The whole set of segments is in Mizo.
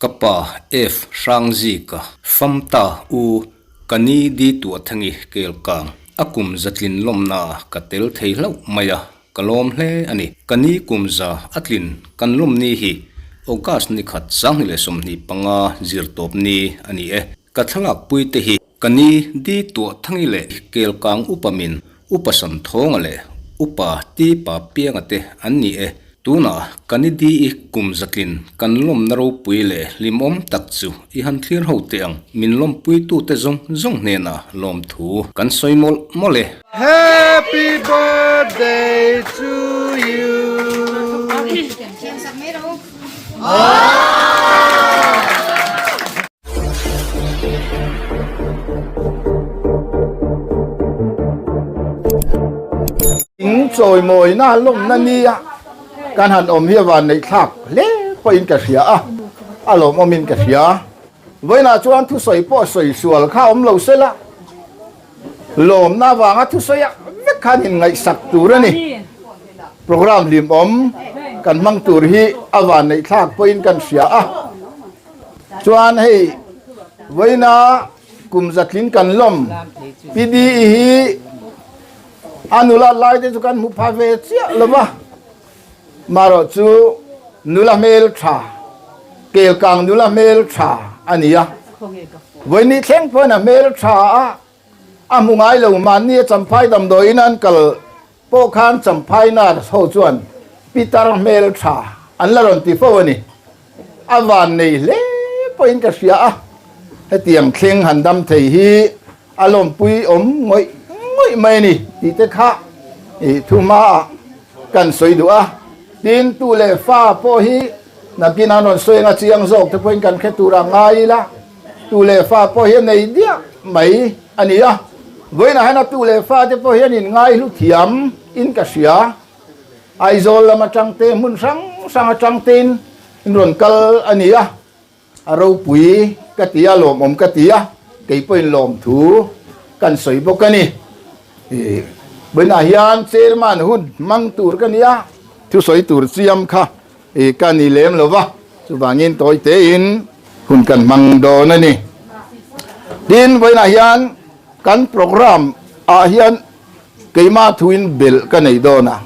Ka pa F Hrangzika famta u ka ni di Tuahthangi Kelkang a kum zatlin lawmna ka tel thei hlauh mai a, ka lawm hle a ni. Ka ni kum za a tlin kan lawm ni hi August ni khat 2025 zir tawp ni a ni e. Ka thlalak pui te hi ka ni di Tuahthangi leh Kelkang upa min Upa Samthawnga leh Upa Tipa Pianga te an ni e. Tunah ka ni di i kum zatlin kan lawmna ropui leh hlimawm tak chu i han thlir ho teh ang. Min lawmpuitute zawng zawng hnenah lawmthu kan sawi mawlh mawlh e. Happy birthday to you. In chawimawina lawmna nia kan han awm hi a van neih thlak hle pawhin ka hria a, a lawmawmin ka hria. Vawiinah chuan thusawi pawh sawi sual kha awm lo sela, lawmna avanga thusawi ah vek khan inngaihsak tur a ni. Programme hlimawm kan hmang tur hi a van neih thlak pawhin kan hria a, chuan hei vawiina kum zatling kan lawm PDE hi a nula lai te chu kan hmu pha ve chiah lo va, marawh chu nula hmel tha kelkang nula hmel tha a ni a, vawiin thleng pawhin a hmel tha a, a hmu ngai lo mahni a champhai damdawiin an kal pawh khan champhai nurse ho chuan pitar hmel tha an la rawn ti fo a ni. A van nei hle pawhin ka hria a, hetiang thleng han dam thei hi a lawmpui awm ngawih ngawih mai a ni tih te kha i thu hmaah kan sawi duh a. Tin, tu leh fa pawh hi nakin an rawn sawi anga chiang zawk te pawhin kan hre tur a ngai ila, tu leh fa pawh hi a nei diah mai a ni a. Vawiinah hian a tu leh fa te pawh hian inngai hlu thiam in ka hria. Aizawl lam atang te hmun hrang hrang atang tein in rawn kal a ni a, a ropui ka ti a, lawmawm ka ti a, kei pawhin lawmthu kan sawi bawk a ni. Vawiinah hian chairman hun hmang tur ka ni a, thusawi tur chiam kha ka ni lem lo va, chuvangin tawi tein hun kan hmang dawn a ni. Tin, vawiinah hian kan programme ah hian Keimah thuin belh ka nei dawn a,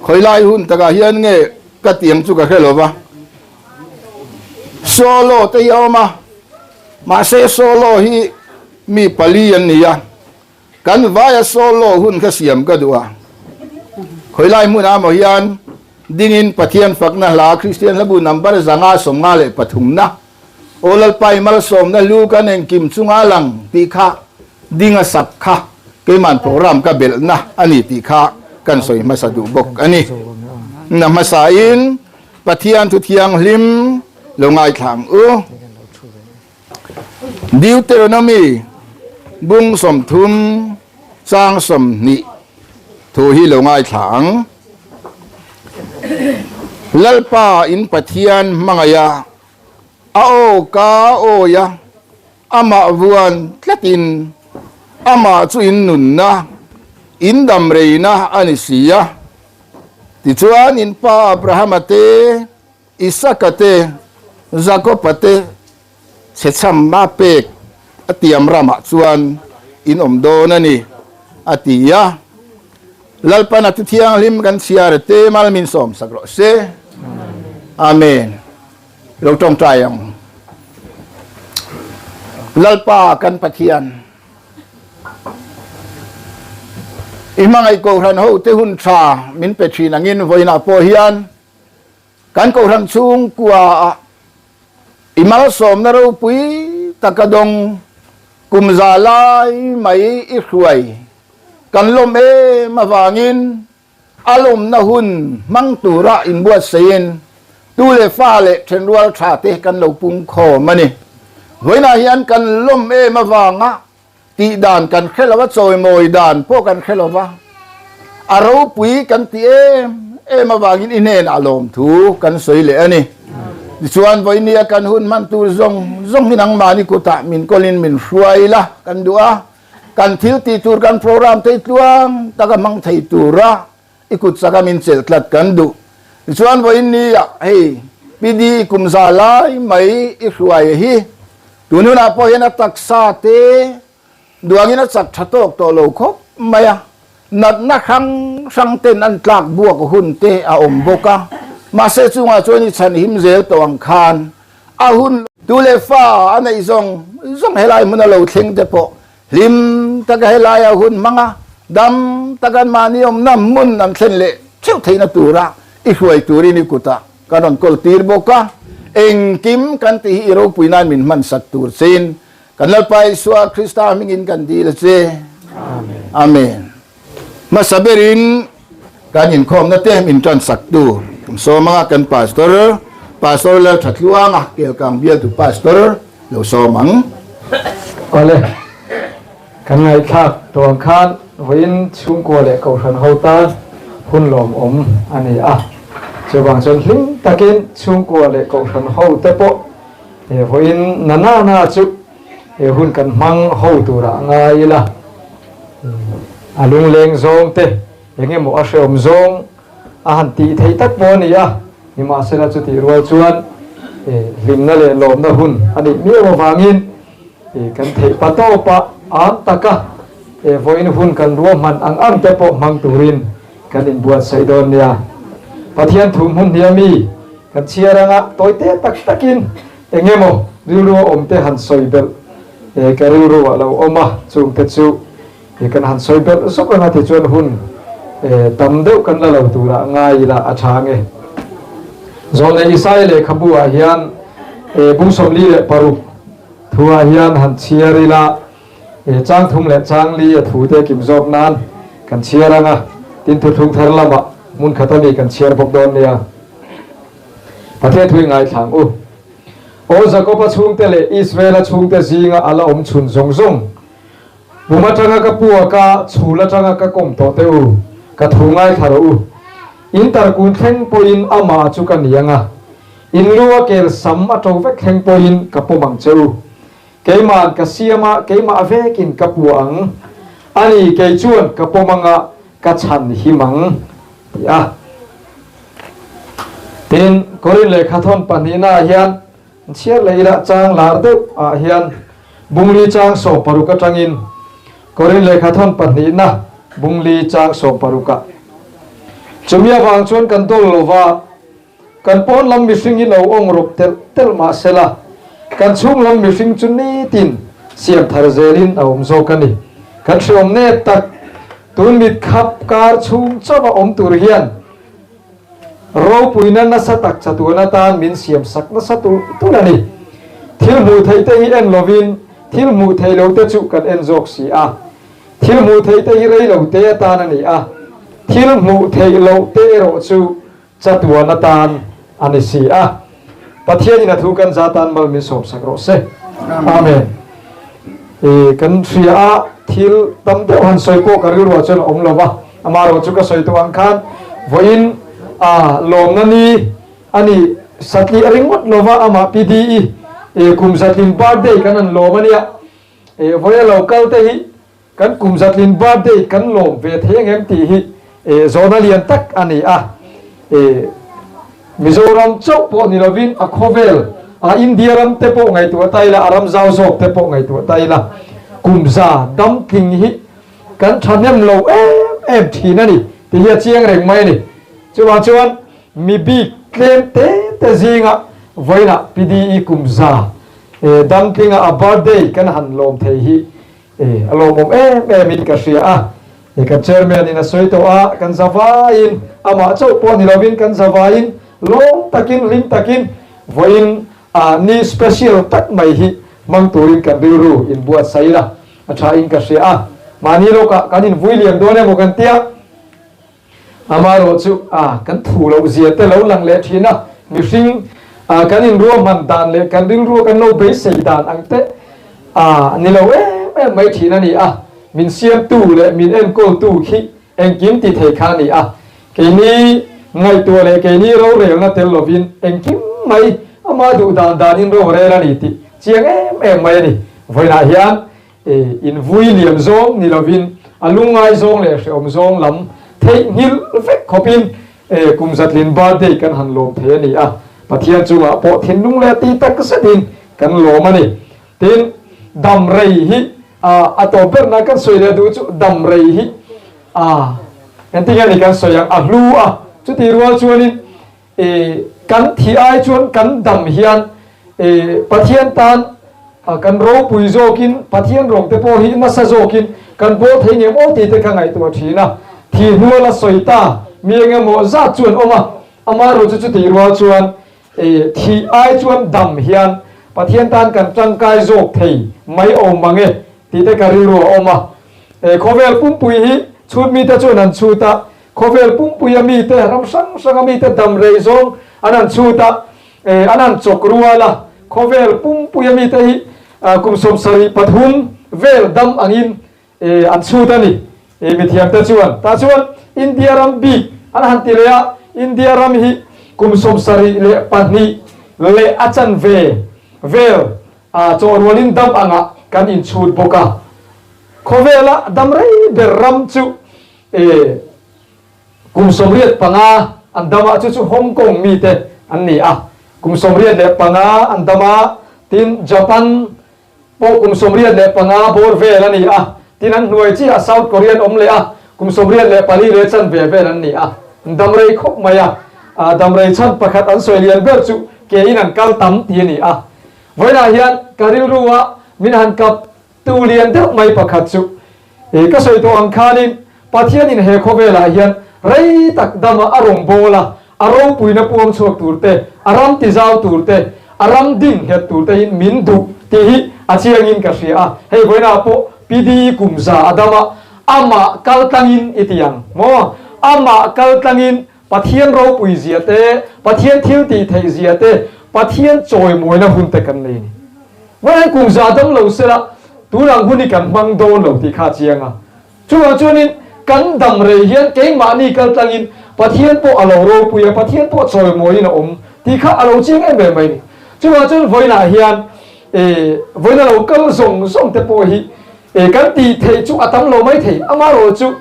khawilai hun takah hian nge ka tiang chu ka hre lo va. Solo te hi a awm a, mahse solo hi mi pali an ni a, kan vaia solo hun kha siam ka duh a. Khawilai hmunah maw hian dingin Pathian fakna hla Kristian hlabu number 553 na Aw Lalpai malsawmna hlu kan engkim chunga lang tih kha ding a sak kha keiman program ka belhna a ni tih kha kan sawi hmasa duh bawk a ni. Na hmasain Pathian thu thianghlim lo ngaithla ang u. Deuteronomy bung 30 chang 20 thu hi lo ngaithla ang. Lalpa in Pathian hmangaiha a aw ka awi a, amah vuan tlatin amah chu in nunna, in dam reina a ni si a. Tichuan in pa Abrahama te, Isaka te, Jakoba te chhechham a pek a tiam ramah chuan in awm dawn a ni, a ti a. Lalpan a Thuthianghlim kan chhiar te mal min sawm sak rawh se. Amen. Lo tawngtai ang. Lalpa kan Pathian, i hmangaih kohhran ho te hun tha min pe thin angin vawiinah pawh hian kan kohhran chhungkua ah i malsawmna ropui taka dawng kum za lai mai i hruai Kan lawm em avangin a lawmna hun hmang tura inbuatsaiin tu leh fa leh thenrual tha te kan lo pung khawm a ni. Vawiinah hian kan lawm em avanga tih dan kan hre lo a, chawimawi dan pawh kan hre lo va, a ropui kan ti em em avangin i hnenah lawmthu kan sawi leh a ni. Tichuan vawinia kan hun hman tur zawng zawng hi nangmahni kutah min kawlin min hruai la kan duh a. Kan thil tih tur kan program thei tluang taka hmang thei tura i kut chaka min chelh tlat kan duh. Tichuan vawiin ni ah hei PD kum za lai mai i hruai hi tun hunah pawh hian a taksa te duangin a chak tha tawk tawh lo khawp mai a, natna hrang hrang ten an tlak buak hun te a awm bawk a, mahse chungah chuan i chhan him zel tawh ang khan a hun tu leh fa a neih zawng zawng helai hmun a lo thleng te pawh Hlim taka helaia hun hmanga dam taka mahni awmna hmun an thlen leh theuh theihna tura i hruai turin i kutah kan rawn kawl tir bawk a, engkim kan tih hi i ropui nan min hmansak tur chein kan Lalpa Isua Krista hmingin kan dil a che. Amen. Hmasa berin kan inkhawmna te min tansak tu kum sawm anga kan Pastor, Pastor Lalthatluanga Kelkang bialtu Pastor lo sawm ang. Awle, kan ngaihthlak tawh ang khan vawiin chhungkua leh kohhran ho tan hun lawmawm a ni a. Chuvang chuan hlim takin chhungkua leh kohhran ho te pawh vawiin na na na chu He hun kan hmang ho turah ngai ila, a lungleng zawng te, eng emaw a hreawm zawng a han tih theih tak pawh a ni a, nimahsela chutih rual chuan hlimna leh lawmna hun a nih miau avangin kan theih pa tawpa am taka vawiin hun kan ruahman ang ang te pawh hmang turin kan inbuatsaih dawn nia. Pathian thu hmun hnia mi kan chhiar anga tawite tak takin Eng emaw rilru a awm te han sawi belh e ka rilru ah lo awm a, chung te chu e kan han sawi belh zawk anga tichuan hun e tam deuh kan la lo turah ngai ila a tha ange. Zawlnei Isaiah lehkhabu ah hian e bung 46 thu ah hian han chhiar ila e chang thum leh chang li a thu te kim zawk nan kan chhiar anga, tin thuthlung thar lamah hmun khat ami kan chhiar bawk dawn nia. Pathian thu i ngaithlang u. Aw Jakoba chhungte leh Israela chhungte zinga a la awm chhun zawng zawng, pum atanga ka puak a, chhul atanga ka kawm tawh teh u, ka thu ngaithla rawh u. In tarkun thleng pawhin amah chu ka ni ang a, in lu a kel sam a to vek thleng pawhin ka pawm ang che u. Keima'n ka siam a, keimah vekin ka puah ang. Ani, kei chuan ka pawm ang a, ka chhan him ang, ti a. Tin, Korin lehkhathawn pahnihnaah hian chhiar leh ila chang lar deuh ah hian Bungli chang 16 atangin Korin lehkhathawn pahnihna Bungli chang 16 ah chumi avang chuan kan dawl lova, Kan pawn lam mihring hi lo awng rawp telh telh mah sela, kan chhung lam mihring chu nitin siam thar zelin a awm zawk a ni. Kan hreawm nep tak, tun mit khap kar chhung chauh a awm tur hian ropuina nasa tak chatuan atan min siam sak nasa tulh tulh a ni. Thil hmuh theih te hi en lovin thil hmuh theih lo te chu kan en zawk si a. Thil hmuh theih te hi rei lo te atan a ni a, thil hmuh theih loh te erawh chu Chatuan atan a ni si a. Pathianin a thu kan za tan mal min sawmsak rawh se. Amen. I kan hria a, thil tam deuh han sawi pawh ka rilruah chuan a awm lo va, amaherawh chu ka sawi tawh ang khan vawiin a lawmna ni a ni satliah ringawt lo va, amah PDE kum zatlin birthday kan han lawm a nia. Vawi a lo kal te hi Kan kum zatlin birthday kan lawm ve thei ang em tih hi zawhna lian tak a ni a. Mizoram chauh pawh ni lovin a khawvel a India ram te pawh ngaihtuah ta ila, a ram zau zawk te pawh ngaihtuah ta ila, kum za dam tling hi kan thahnem lo em em thin a ni tih hi a chiang reng mai a ni. Chuvang chuan mi bik tlem te te zinga vawiinah PDE kum za dam tlinga a birthday kan han lawm thei hi E, a lawmawm em em in ka hria a. E, kan chairman in a sawi tawh a, kan zavaiin, amah chauh pawh ni lovin kan zavaiin lawm takin, hlim takin vawiin a ni special tak mai hi hmang turin kan rilru inbuatsaih ila a tha in ka hria a. Mahni lawkah kan invui liam dawn emaw kan tia. Amaherawh chu a kan thu loh zia te lo lang leh thin a, mihring a kan inruahman dan leh kan rilru kan lo beisei dan ang te a ni lo em em mai thin a ni a, min siamtu leh min enkawltu khi engkim ti thei kha a ni a, keini ngaihtuah leh keini rorelna tel lovin engkim mai ama duh dan danin rorel a ni tih chiang em em mai a ni. Vawiinah hian Invui liam zawng ni lovin a lungngai zawng leh hrehawm zawng lam theihnghilh vek khawpin kum zatlin birthday kan han lawm thei a ni a. Pathian chungah pawh thinlung leh tih tak zetin kan lawm a ni. Tin, dam rei hi a tawp berna kan sawi leh duh chu dam rei hi a engtin nge ni kan sawi ang a hlu a, chutih rual chuanin kan thih ai chuan kan dam hian Pathian tan kan ropui zawkin Pathian rawng te pawh hi nasa zawkin kan bawl thei ngem aw tih te ka ngaihtuah thin a, thih hnual a sawi ta mi engemaw zat chu an awm a, amaherawhchu chutih rual chuan Thih ai chuan dam hian Pathian tan kan tangkai zawk thei mai awm mang e tih te ka rilru a awm a. Khawvel pumpui hi chhut mite chuan an chhut a, khawvel pumpuia mite, ram hrang hranga mite dam rei zawng an han chhut a, an han chawk rual a. Khawvel pumpuia mite hi kum 73 vel dam angin E, an chhut a ni. E, mithiamte chuan. Tah chuan India ram bik an han ti leh a, India ram hi kum 72 leh a chanve vel a chawhrualin dam angah kan inchhut bawk a. Khawvela dam rei ber ram chu e, kum 85 an dam a, chu chu Hong Kong mite an ni a. Kum 85 an dam a, tin Japan pawh kum 85 bawr vel a ni a, tin an hnuai chiah South Korean awm leh a, kum 84 leh chanve vel an ni a, an dam rei khawp mai a, dam rei chhan pakhat an sawi lian ber chu ke in an kal tam tih a ni a. Vawiinah hian ka rilru a min han kap tu lian deuh mai pakhat chu I ka sawi tawh ang khanin Pathianin he khawvelah hian rei tak dama a rawn bawl a, a ropuina puang chhuak tur te, a ram tizau tur te, a ram ding nghet tur te in min duh tih hi a chiangin ka hria a. Hei vawiinah pawh PDE kum za a dam a, amah kal tlangin i ti ang maw? Amah kal tlangin Pathian ropui zia te, Pathian thil tih theih zia te, Pathian chawimawina hun te kan nei a ni. Vawiin kum za dam lo sela tun ang hun hi kan hmang dawn lo tih kha a chiang a. Chuvang chuanin kan dam rei hian keimahni kal tlangin Pathian pawh a lo ropui a, Pathian pawh chawimawiin a awm tih kha a lo chiang em em mai a ni. Chuvang chuan vawiinah hian vawiin a lo kal zawng zawng te pawh hi kan tih theih chu a tam lo mai thei, amaherawhchu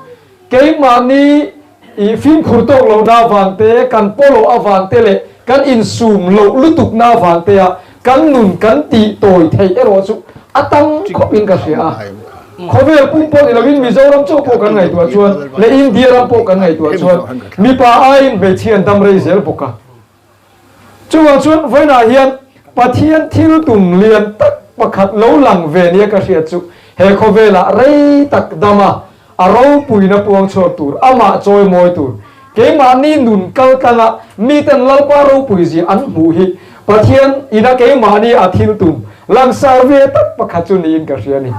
Keimahni i fimkhur tawk lohna avang te, kan pawlawh avang te leh kan insum loh lutukna avang te a kan nun kan tih tawi theih erawh chu a tam khawp in ka hria a. Khawvel pum pawh ni loin Mizoram chauh pawh kan ngaihtuah chuan leh India ram pawh kan ngaihtuah chuan mipa aiin hmeichhia an dam rei zel bawk a. Chuvang chuan vawiinah hian Pathian thil tum lian tak pakhat lo lang ve nia ka hriat chu he khawvelah rei tak dama a ropuina puang chhuak tur, amah chawimawi tur, keimahni nun kal tlanga miten Lalpa ropui zia an hmuh hi Pathian ina keimahni a thil tum langsar ve tak pakhat chu niin ka hria a ni.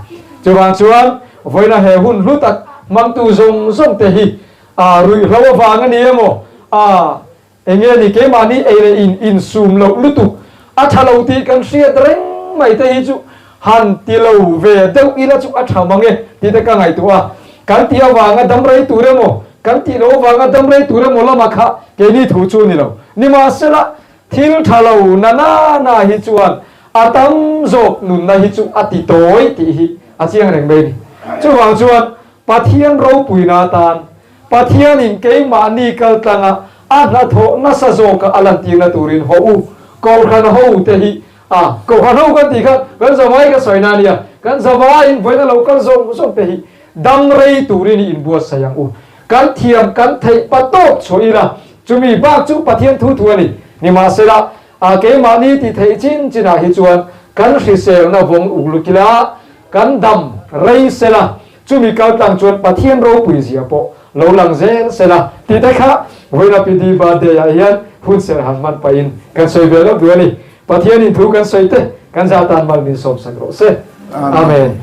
Chuvang chuan vawiina he hun hlu tak hmangtu zawng zawng te hi a ruihhlo avang a ni emaw, a Enge ni keimahni ei leh in insum loh lutuk a tha lo tih kan hriat reng mai te hi chu han ti lo ve deuh ila chu a tha mang e tih te ka ngaihtuah a. Kan tih avanga dam rei tur emaw, kan tih loh avanga dam rei tur emaw lama kha keini thu chu ni lo. Nimahsela thil tha lo na na na hi chuan a tam zawk nunna hi chu a ti tawi tih hi a chiang reng mai a ni. Chuvang chuan Pathian ropuina atan Pathianin keimahni kal tlanga a hnathawh nasa zawka a lantirna turin haw u, Kohhran ho te hi a, Kohhran ho kan tih kha kan zavai ka sawi na ania, kan zavaiin vawiin a lo kal zawng zawng te hi dam rei turin i inbuatsaih ang u. Kan thiam kan theih pa tawk chhuah ila, chumi bak chu Pathian thu thu a ni. Nimahsela, a keimahni ti theih chin chinah hi chuan kan hriselna vawng uk luk ila, kan dam rei sela, Chumi kal tlang chuan Pathian ropui zia pawh lo lang zel se la tih te kha vawiin PD birthday ah hian hun serh han hman pahin kan sawi ve loh duh a ni. Pathianin thu kan sawi te kan zah tan mal min sawm sak rawh se. Amen.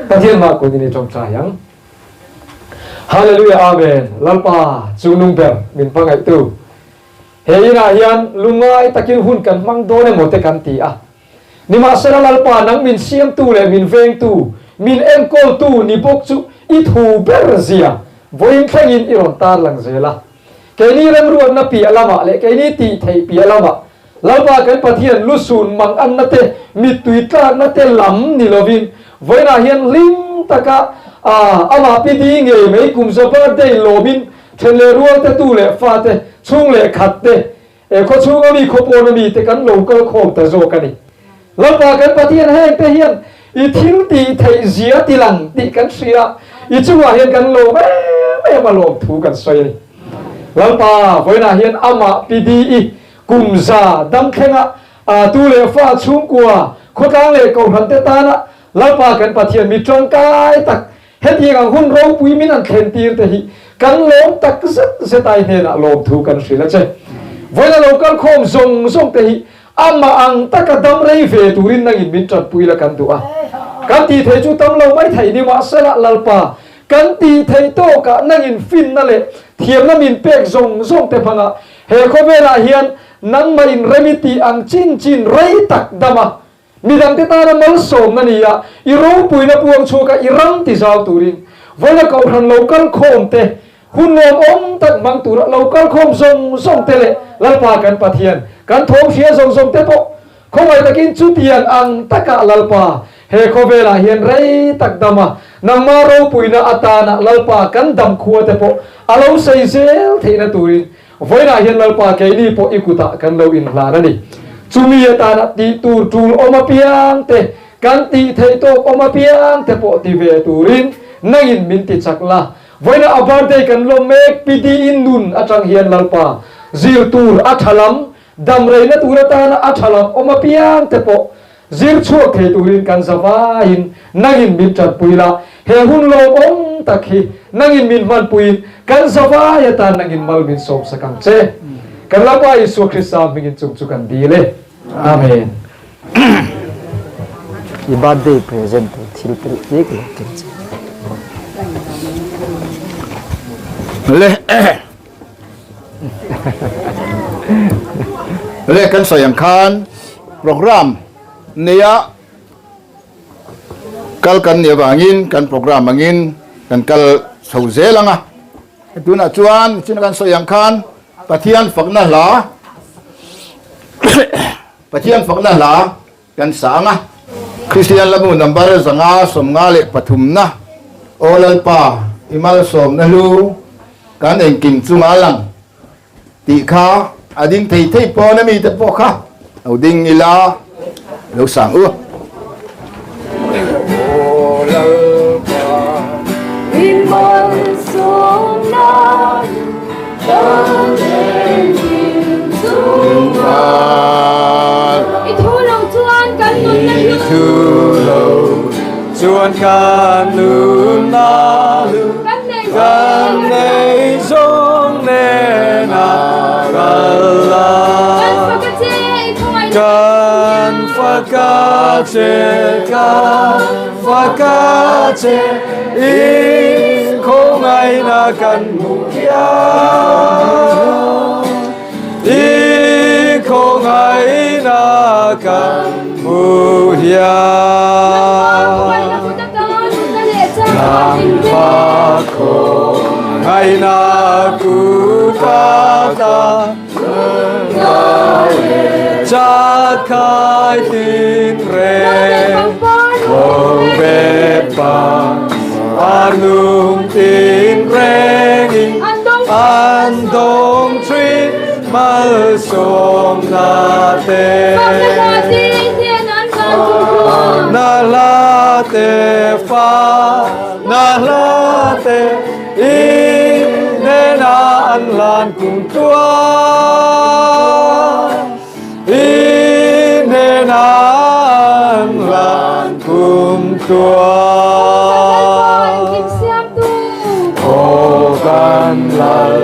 Pathian mah kun in i tawngtai ang. Hallelujah Amen. Lalpa chungnung ber min hmangaihtu. He inah hian lungngai takin hun kan hmang dawn emaw te kan ti a. Nimahsela Lalpa, nang min siamtu leh min vengtu, min enkawltu ni bawk chu i thu ber zia vawiin thlengin i rawn tarlang zel a. Keini remruatna piah lamah leh keini tih theih piah lamah Lalpa kan Pathian lusun mang anna te, mittui tlakna te lam ni lovin vawiinah hian hlim taka amah pi di ngei mai kum za birthday lawmin then leh rualte tu leh fate, chhung leh khat te. He khaw chhunga mi khaw pawna mite kan lo kal khawm ta zawk a ni. Lalpa kan Pathian heng te hian i thil tih theih zia ti lang tih kan hria, i chungah hian kan lawm em em a lawm thu kan sawi a ni. Lalpa vawiinah hian amah pi di i kum za dam thlenga a tu leh fa chhungkua khawtlang leh kohhran te tana Lalpa kan Pathian mi tangkai tak Hetiang ang hun ropui min an thlen tir te hi kan lawm tak zet zet ai hnenah lawmthu kan hrilh a che. Vawiin a lo kal khawm zawng zawng te hi amah ang taka dam rei ve turin nangin min tanpui la kan duh a. Kan tih theih chu tam lo mai theih ni mahsela Lalpa, kan tih theih tawkah nangin finna leh thiamna min pek zawng zawng te hmangah he khawvelah hian nangmah in rem i tih ang chin chin rei tak dam a Midangte tana malsawmna ni a, i ropuina puang chhuak a, i ram ti zau turin vawiina kohhran lo kal khawm te, hun nuamawm tak hmang tura lo kal khawm zawng zawng te leh Lalpa kan Pathian kan thawm hria zawng zawng te pawh khawngaih takin chutiang ang takah Lalpa he khawvelah hian rei tak dam a, nangma ropuina atana Lalpa kan dam khua te pawh a lo sei zel theihna turin Vawiinah hian Lalpa keini pawh i kutah kan lo inhlan a ni. Chumi atana tih tur tul awm apiang te, kan tih theih tawk awm apiang te pawh ti ve turin nangin min ti chak la. Vawiinah a birthday kan lawm mek pi diin nun atang hian Lalpa zir tur a tha lam, damreina tur atana a tha lam awm apiang te pawh Zir chhuak thei turin kan za vaiin nangin min tanpui la, he hun lawmawm tak hi nangin min hmanpuiin kan za vai atan nangin mal min sawmsak ang che. Kan Lalpa Isua Krista hmingin chung chu kan dil e. Amen. I birthday present tur thil te leh ka lo ken che. Le Le kan sawi ang khan program neia kal kan nih avangin kan program angin kan kal chho zel ang a. Tunah chuan chin kan sawi ang khan Pathian fakna hla Pathian fakna hla Kan sang a. Kristian lamu number 553 na Aw Lalpa, i malsawmna hlu kan engkim chunga lang tih kha a ding thei thei pawn a mite pawh kha lo ding ila lo sang u. Aw Lalpa, i malsawmna hlu kan engkim chunga I thu lo chuan kan nunna hlu. I thu lo chuan kan nunna hlu. Kan nei zawng nena kal la. Kan fak a che i khawngaihna. Kan fak a che kan fak a che i khawngaihna kan hmu hian. I khawngaihna kan hmu hian. Nangma khawngaihna kut ata Chakai tin reng Bawngbe pang Arnung tin rengin An dawng thin malsawmna te Na hla te fa na hla te i nena an lan kum tuan I nena an lan kum tuan Aw kan Lal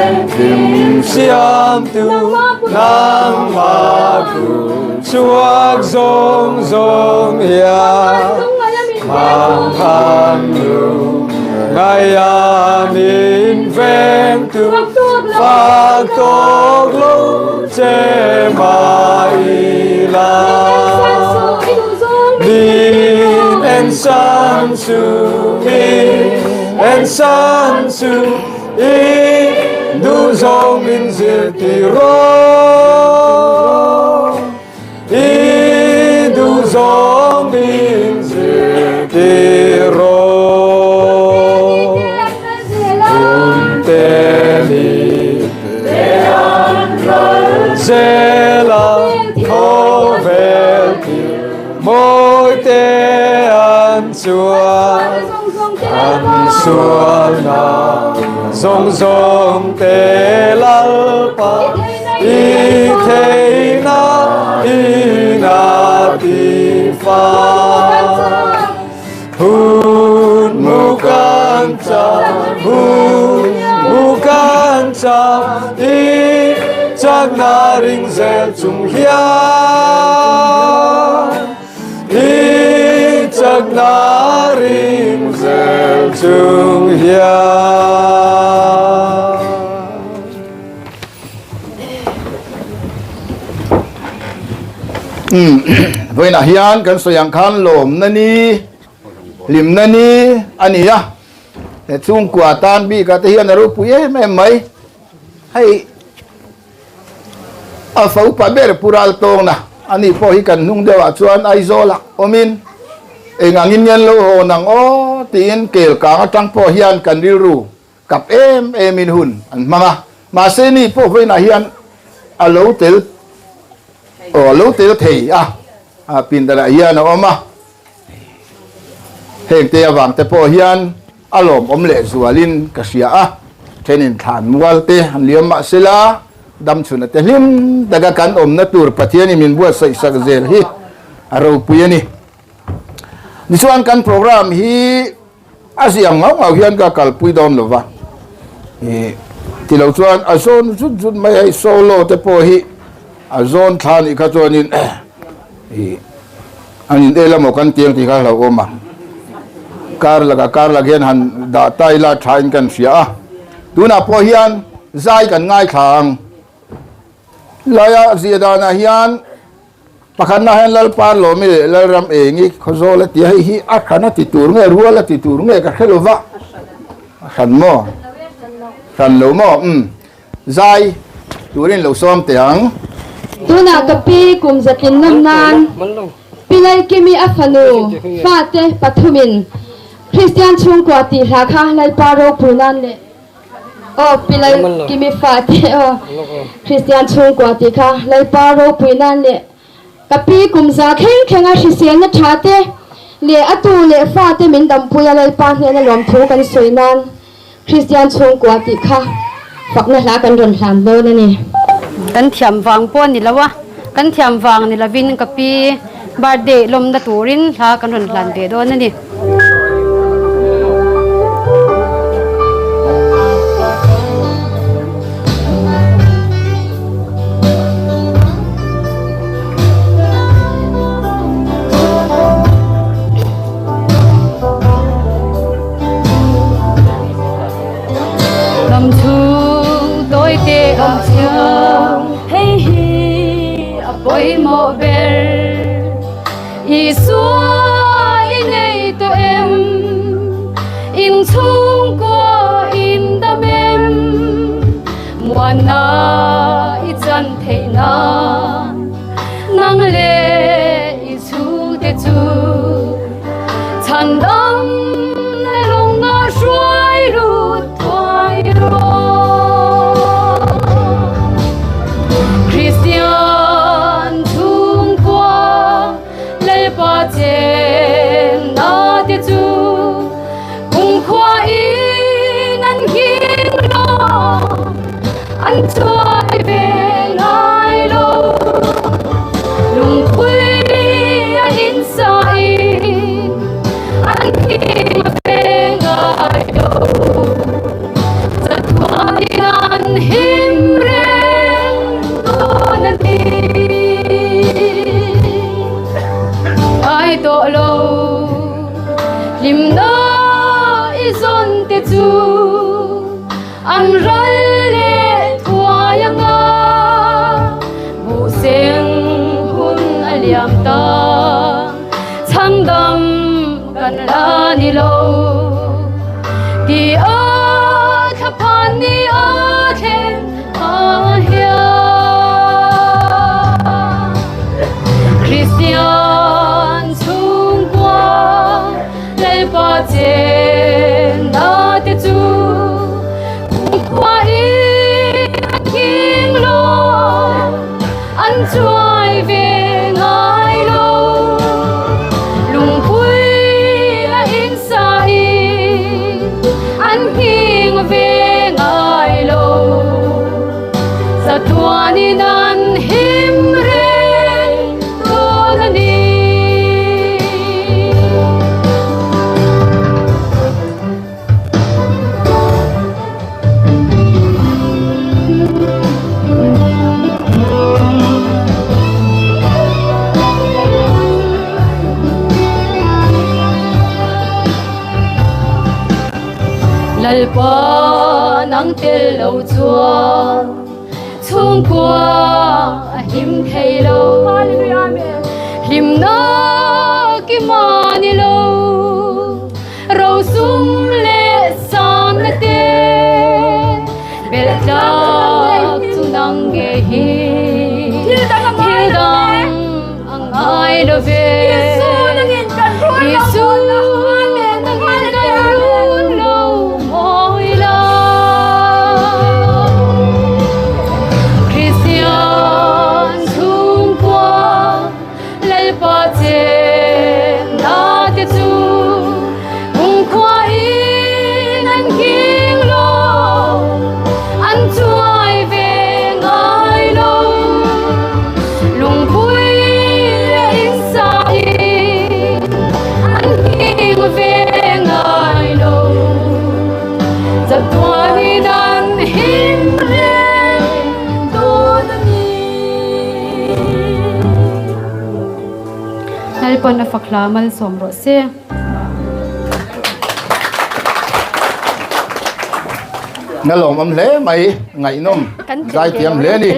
engkim siamtu nangmah ku chhuak zawng zawng hian Manghan nu ngaia min vengtu fak tawk lo che mah ila Min en san su min en san su i duh zawng min zirtir rawh. I duh zawng min zirtir rawh. Hun te ni te Mawitea'n chuan Kan sualna zawng zawng te Lalpa i theihna in a tifai. Hun mu kan cham, hun mu kan cham, i chakna ring zel chung hian, i chakna ring zel chung hian. Vawiinah hian kan sawi ang khan lawmna ni, hlimna ni a ni a, he chhungkua tan bikah te hian a ropui em em mai. Hei a fo pa ber Pu Raltawngna a nih pawh hi kan hnung deuhah chuan Aizawlah awmin eng angin nge an lo hawn ang aw tiin Kelkang atang pawh hian kan rilru Kap em em in hun an hmang a, mahse ni pawh vawiinah hian a lo tel aw a lo tel thei a, a pindanah hian a awm a, heng te avang te pawh hian a lawmawm leh zualin ka hria a, thenin thlan mual te han liam mah sela damchhuna te hlim taka kan awmna tur Pathianin min buatsaih sak zel hi a ropui a ni. Tichuan kan program hi. A ziang ngau ngau hian ka kalpui dawn lo va, ih ti lo chuan a zawn zut zut mai hei solo te pawh hi a zawn thla nih kha chuanin ih an in el amaw kan tiang tih kha hlauhawm a, kar lakah kar lak hian han dah ta ila tha in kan hria a, tunah pawh hian zai kan ngaithla ang laia zia danah hian. Pakhatna hian Lalpa Lawmi leh Lalram Engi Khawzawl a ti a, hei hi a hran a ti tur nge rual a ti tur nge ka hre lo va, a hran maw? Hran lo maw? Umm, zai turin lo sawm teh ang. Tunah ka pi kum zatlin nawm nan Pi Lalkimi a fanu fate pathumin Kristian chhungkua tih hla kha Lalpa ropui nan leh Aw Pi Lalkimi fa te aw Kristian chhungkua tih kha Lalpa ropui nan leh ka pi kum za thleng thleng a hriselna tha te leh a tu leh fa te min dampui a Lalpa hnena lawmthu kan sawi nan Kristian chhungkua tih kha fakna hla kan rawn hlan dawn a ni. Kan thiam vang pawh a ni lo a, kan thiam vang ni lovin ka pi birthday lawmna turin hla kan rawn hlan ve dawn a ni. Lamchhung tawite ah chuan hei hi a pawimawh ber. Isua i nei tawh em? In chhungkua in dam em? Muanna i chan theih nan nang leh i chhungte chu chhan dam leh lawngah hruai lut thuai rawh. Kristian chhungkua Lalpa chenna te chu kumkhua in an nghing lo, an chuai ve ngai lo. Lungpui a insain an nghing ve ngai lo. Chatuanin an him reng dawn a ni. Ngai tawh lo hlimna i zawn te chu an ral leh thuai anga buhseng hun a liam ta chhandam kan la ni lo ti a thlaphan ni a thlen a hian Kristian chhungkua Lalpa chenna te chu kumkhua in a thing lo an chuai ve ngai lo. Lalpa nang tel lo chuan chhungkua a hlim thei lo. Hlimna kima ni lo, rosum leh sanna te belh tlak chu nang nge hi. Thil dang a ngai lo ve. Isu nangin kan run lo mawi la. Kristian chhungkua Lalpa chenna te chu kumkhua in an nghing lo, an chuai ve ngai lo. Lungpui leh insain an nghing ve ngai lo. Chatuanin an him reng dawn a ni. Lalpawn a fak hla malsawm rawh se. Na lawmawm hle mai, ngaihnawm zaithiam hle a ni.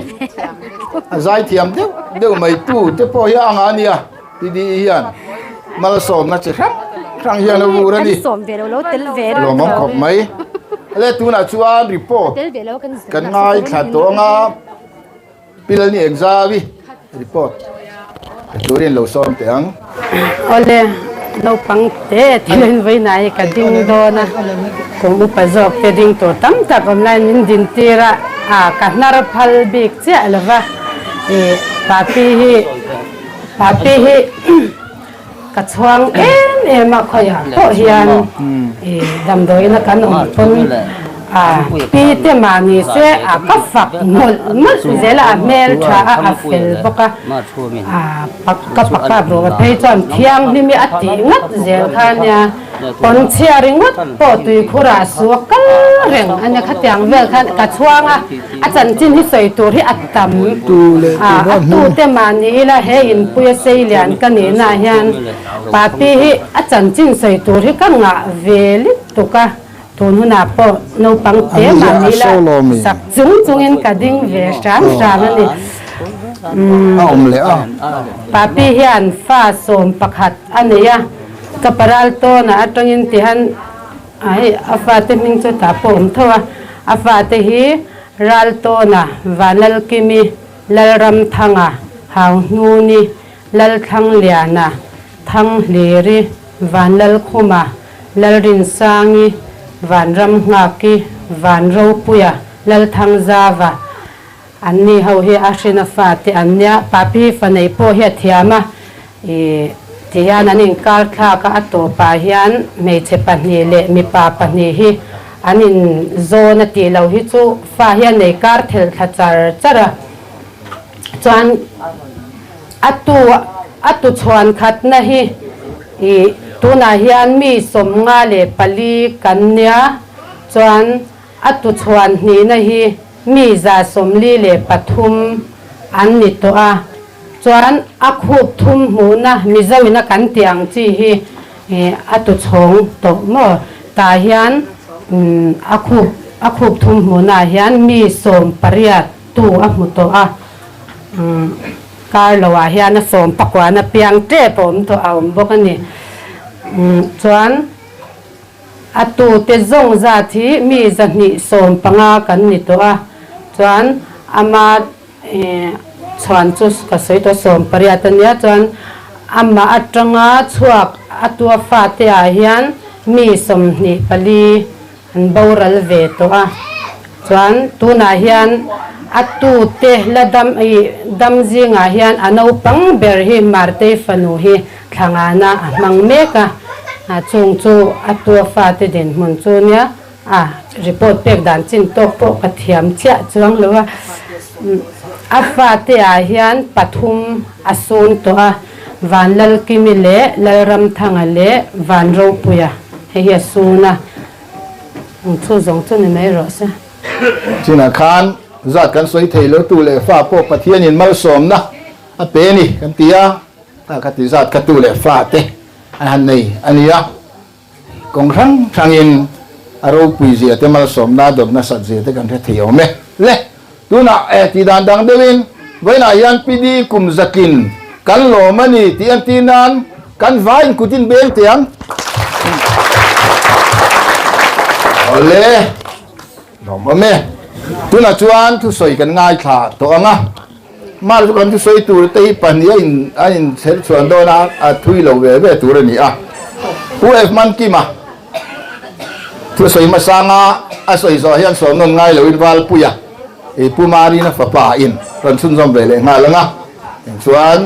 A zaithiam deuh deuh mai tu te pawh hi a anga a nia PDE hian malsawmna chi hrang hrang hian a vur a ni. Lawmawm khawp mai. Le tunah chuan report kan ngaithla tawh anga. Pi Lalni Engzawi report pe turin lo sawm teh ang. Awle, naupang te thil in vawiin ah hi ka ding dawn a, kum upa zawk te ding tur tam tak awm laiin min din tir a, a ka hnar phal bik chiah lo va, ih Papi hi Papi hi ka chhuang em em a khawiah pawh hian ih damdawiin a kan awm pawn a pi te mahni se a ka fak mawlh mawlh zel a a hmel tha a a fel bawk a a ka pakhat ruh a phei chuan thianghlim hi a tih ngawt zel kha ania pawn chhia ringawt pawh tuikhur ah su a kal reng ania khatiang vel khan ka chhuang a a chanchin hi sawi tur hi a tam a a tute mahni ila he inpuia sei lian ka nihna ah hian Papi hi a chanchin sawi tur hi ka ngah ve lutuk a tun hunah pawh naupang te mahni ila sak chung chungin ka ding ve hram hram a ni. Papi hian fa 11 a nei a, ka paral tawnah atangin tihan A hei a fate hming chu tah pawh awm tho a, a fate hi Raltawna, Vanlalkimi, Lalramthanga, Hauhnuni, Lalthlangliana, Thanghliri, Vanlalkhuma, Lalrinsangi, Vanramnghaki, Vanropuia, Lalthangzava, An ni ho hi a hrina fate an nia, Papi fanei pawh hi a thiam a, ih ti hian an inkar thlak a, a tawpah hian hmeichhe pahnih leh mipa pahnih hi an inzawn a tih loh hi chu fa hi a nei kar thelh thla char char a, chuan a tu a tu chhuan khatna hi ih tunah hian mi 54 kan nia, chuan a tu chhuan hnihna hi. Mi 43 an ni tawh a, chuan a khup thum hmuhna Mizoina kan tih ang chi hi a tu chhawng tawh maw? Tah hian a khup a khup thum hmuhnaah hian mi 18 tu a hmu tawh a, kar loah hian a sawm pakuana piang tep a awm tawh a awm bawk a ni. Chuan. A tute zawng zat hi mi 215 kan ni tawh a, chuan ama chhuan chu ka sawi tawh 18 a nia, chuan amah atanga chhuak a tua fate ah hian mi 24 an boral ve tawh a, chuan tunah hian a tute la dam ih dam zingah hian a naupang ber hi Martei fanu hi Thlangana a hmang mek a, chung chu a tua fate dinhmun chu nia a report pek dan chin tawk pawh ka thiam chiah chuang lo a. A fate ah hian pathum a sun tawh a, Vanlalkimi leh Lalramthanga leh Vanropuia hei hi a sun a, chu zawng chu ni mai rawh se. Chinah khan zat kan sawi thei lo tu leh fa pawh Pathianin malsawmna a pe a ni kan ti a. Ta kha ti zat kha tu leh fa te an han nei a ni a, kawng hrang hrangin A ropui zia te malsawmna dawn nasat zia te kan hre thei awm e. Le, tunah eh tih dan dang deuhin vawiinah hian PD kum zakin kan lawm a ni tih entir nan kan vaiin kut in beng teh ang. Awle, lawm awm e. Tunah chuan thusawi kan ngaithla tawh ang a. Mah chu kan thusawi tur te hi pahnih a in a inchher chhuan dawn a, a thui lo ve ve tur a ni a. Pu F. Mankima thusawi hmasanga a sawi zawh hian sawm nawn ngai loin Valpuia i Pu Marina fapa in rawn chhunzawm ve leh nghal ang a, eng chuan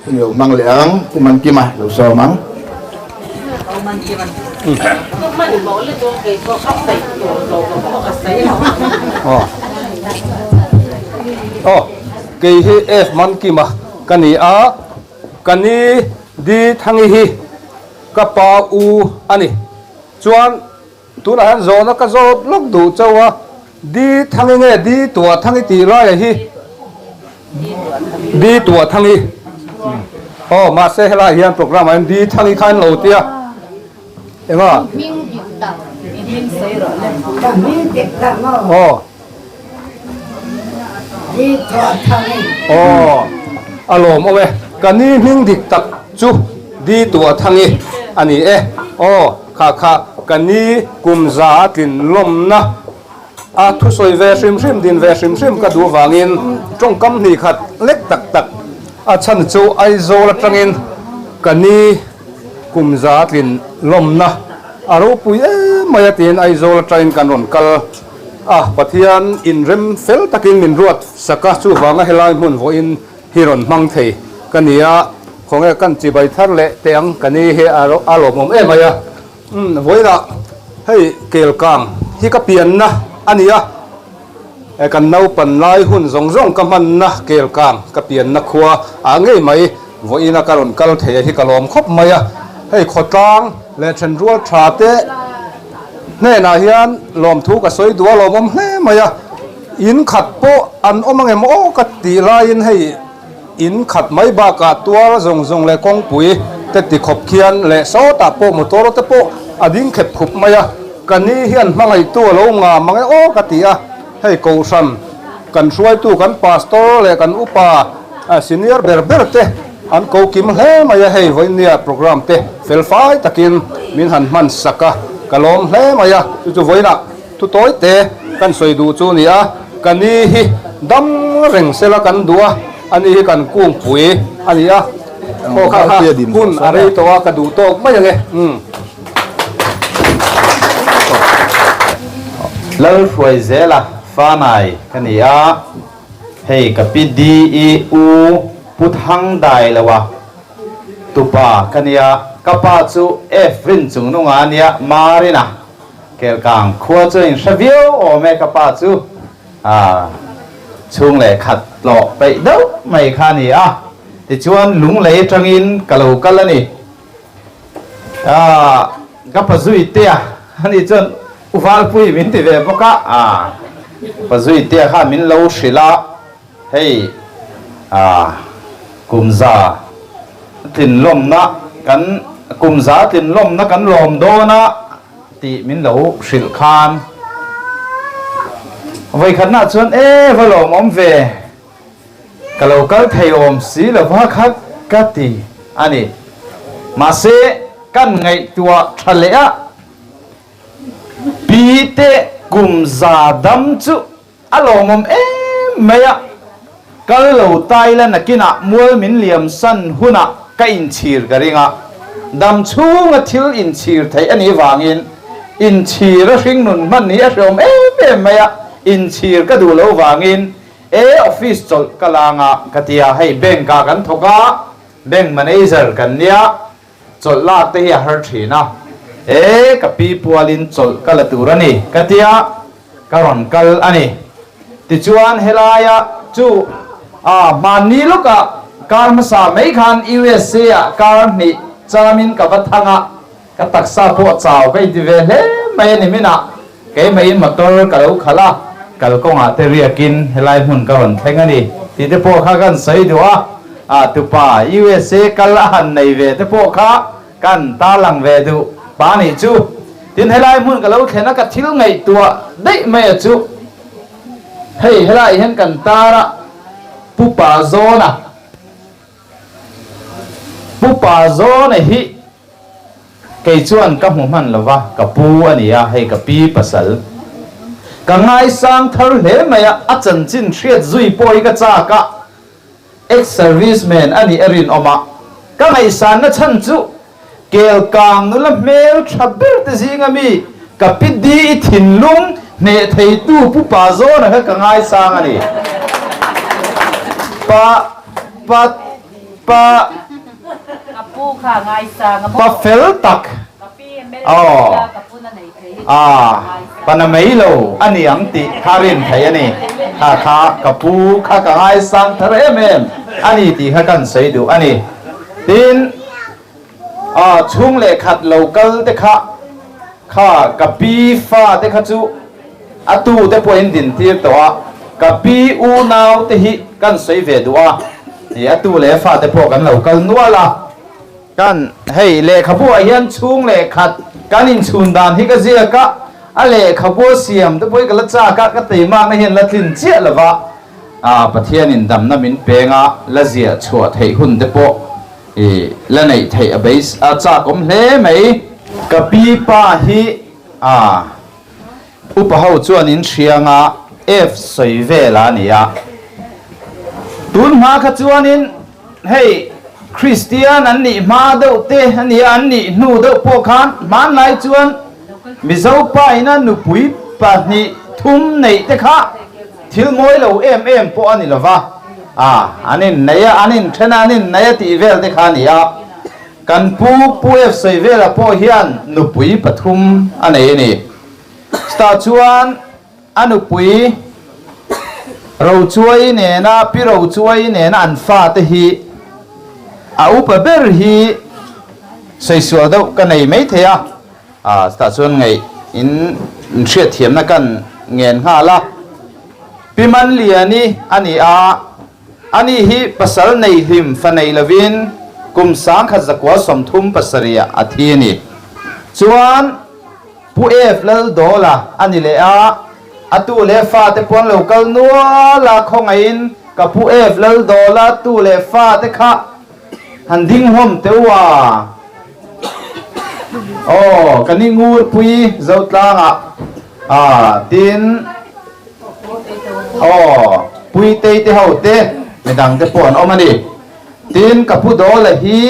hun lo hmang leh ang, Pu Mankima lo sawm ang. Aw, kei hi F Mankima ka ni a, ka ni Di Thangi hi ka pa u a ni. Chuan tunah hian zawhna ka zawt lawk duh chauh a, Di Thangi nge Di Tuah Thangi tih laia hi Di Tuah Thangi aw mahse helaiah hian program ah hian Di Thangi kha an lo tia enga aw aw a lawm awm e ka ni hming dik tak chu Di Tuah Thangi a ni e aw kha kha ka ni kum za a tlin lawmna A thusawi ve hrim hrim, din ve hrim hrim ka duh vangin tawngkam hnih khat lek tak tak a chhan chu Aizawl atangin ka ni kum za tlin lawmna a ropui em mai a tiin Aizawl atangin kan rawn kal a, Pathian inrem fel takin min ruat sak a, chuvanga helai hmun vawiin hi rawn hmang thei ka ni a, khawnge kan chibai thar leh teh ang ka ni hi a lawmawm em mai a. Umm vawiinah hei Kelkang hi ka pianna a ni a, e kan naupan lai hun zawng zawng ka hmanna Kelkang ka pianna khua ah ngei mai vawiina ka rawn kal thei a hi ka lawm khawp mai a, hei khawtlang leh thenrual tha te hnenah hian lawmthu ka sawi duh a lawmawm hle mai a, in khat pawh an awm angem aw ka tih laiin hei. In khat mai bakah tuar zawng zawng leh kawngpui te ti khawp khian leh sawtah pawh motor te pawh a ding khep khup mai a, ka ni hian hmangaihtu a lo ngam mang e aw ka ti a, hei Kohhran kan hruaitu kan pastor leh kan upa senior ber ber te an ko kim hle mai a, hei vawinia program te fel fai takin min han hman sak a, ka lawm hle mai a, chu chu vawiinah Thu tawi te kan sawi duh chu nia, ka ni hi dam reng sela kan duh a, ani hi kan kungpui a ni a, aw kha kha hun a rei tawh a, ka duh tawk mai ang e. Umm. Lalhruaizela Fanai ka ni a, hei ka pi DE U Pu Thang Dai lo a tupa ka nia, ka pa chu F Rin Chungnunga a nia, Marina. Kelkang khua chu in hre viau awm e ka pa chu a chhung leh khat tlawh peih deuh mai kha a ni a, tichuan lunglei atangin ka lo kal a ni. Aaa ka pa zui tea ani chuan u Valpui min ti ve bawk a, aa pa zui tea khan min lo hrilh a, hei aa kum za tlinlawmna kan kum za tlinlawmna kan lawm dawn a, Tih min lo hrilh khan vawikhatna chuan e va lawmawm ve, ka lo kal thei awm si lo va kha ka ti a ni. Mahse kan ngaihtuah tha leh a, pi te kum za dam chu A lawmawm em mai a, kal lo tai la nakinah mual min liam san hunah ka inchhir ka ring a, dam chhunga thil inchhir theih a nih vangin inchhir a hringnun hman hi a hreawm em em mai a, inchhir ka duh lo vangin e office chawlh ka lang a ka ti a, hei bank ah kan thawk a, bank manager kan nia, Chawlh lak te hi a har thin a, e ka pi pualin chawlh ka la tur a ni ka tia ka rawn kal a ni. Tichuan helaia chu a hmanni lawkah kar hmasa mai khan USA ah kar hnih chamin ka va thang a, ka taksa pawh chau ka inti ve hle mai a ni minah keimah-in motor ka lo khalh a, kalkawngah te riakin helai hmun ka rawn thleng a ni tih te pawh kha kan sawi duh a. A tupa USA kal a han nei ve te pawh kha kan tarlang ve duh pa nih chu. Tin helai hmun ka lo thlen a ka thil ngaihtuah daih mai a chu hei helai hian kan tar a Pu Pazawna Pu Pazawna hi kei chuan ka hmu hman lova ka pu a ni a hei ka pi pasal ka ngaisang thar hle mai a a chanchin hriat zui pawh hi ka chak a. Ex-serviceman a nih a rinawm a, ka ngaihsanna chhan chu Kelkang nula hmel tha ber te zinga mi ka pi di i thinlung hneh theitu Pu Pazawna kha ka ngaisang a ni. Pa pa pa pa fel tak aw. A, pa na mai lo a ni ang tih kha rin theih a ni. Kha kha ka pu kha ka ngaisang thar em em a ni tih kha kan sawi duh a ni. Tin, a chhung leh khat lo kal te kha, kha ka pi fa te kha chu a tu te pawhin din tir tawh a, ka pi unau te hi kan sawi ve duh a, a tu leh fa te pawh kan lo kal nual a. Kan hei lehkhabu ah hian chhung leh khat kan inchhun dan hi ka ziak a, a lehkhabu a siam te pawh hi ka la chak a, ka teimakna hian la tlin chiah lo va, ah Pathianin damna min peng a, la ziah chhuah theih hun te pawh i la neih theih a beis a chak awm hle mai. Ka pi pa hi ah upa ho chuan in hrianga F sawi vel a ni a, tun hma kha chuanin Hei Kristian an nih hma deuh te a nia, an nih hnu deuh pawh khan hmanlai chuan Mizo pa ina nupui pahnih thum neih te kha thil mawi lo em em pawh a ni lo va, a an innei a, an inthen a, an innei a tih vel te kha a ni a. Kan pu Pu F Sawivela pawh hian nupui pathum a nei a ni. Chutah chuan A nupui Rochuai nena Pi Rochuai nena an fate hi a upa ber hi saisual deuh ka nei mai thei a, ah chutah chuan ngaih in hriatthiamna kan ngen nghal a. Pi Manliani a ni a, ani hi pasal nei hlim fa nei lovin kum 1937 ah a thi a ni. Chuan. Pu F Laldawla a ni leh a, a tu leh fate pawn lo kal nual a, khawngaihin ka Pu F Laldawla tu leh fate kha han ding hlawm teh u a. Aw, ka ni Ngurpui Zotlangah a tin aw Puitei te ho te midang te pawh an awm a ni. Tin ka Pu Dawla hi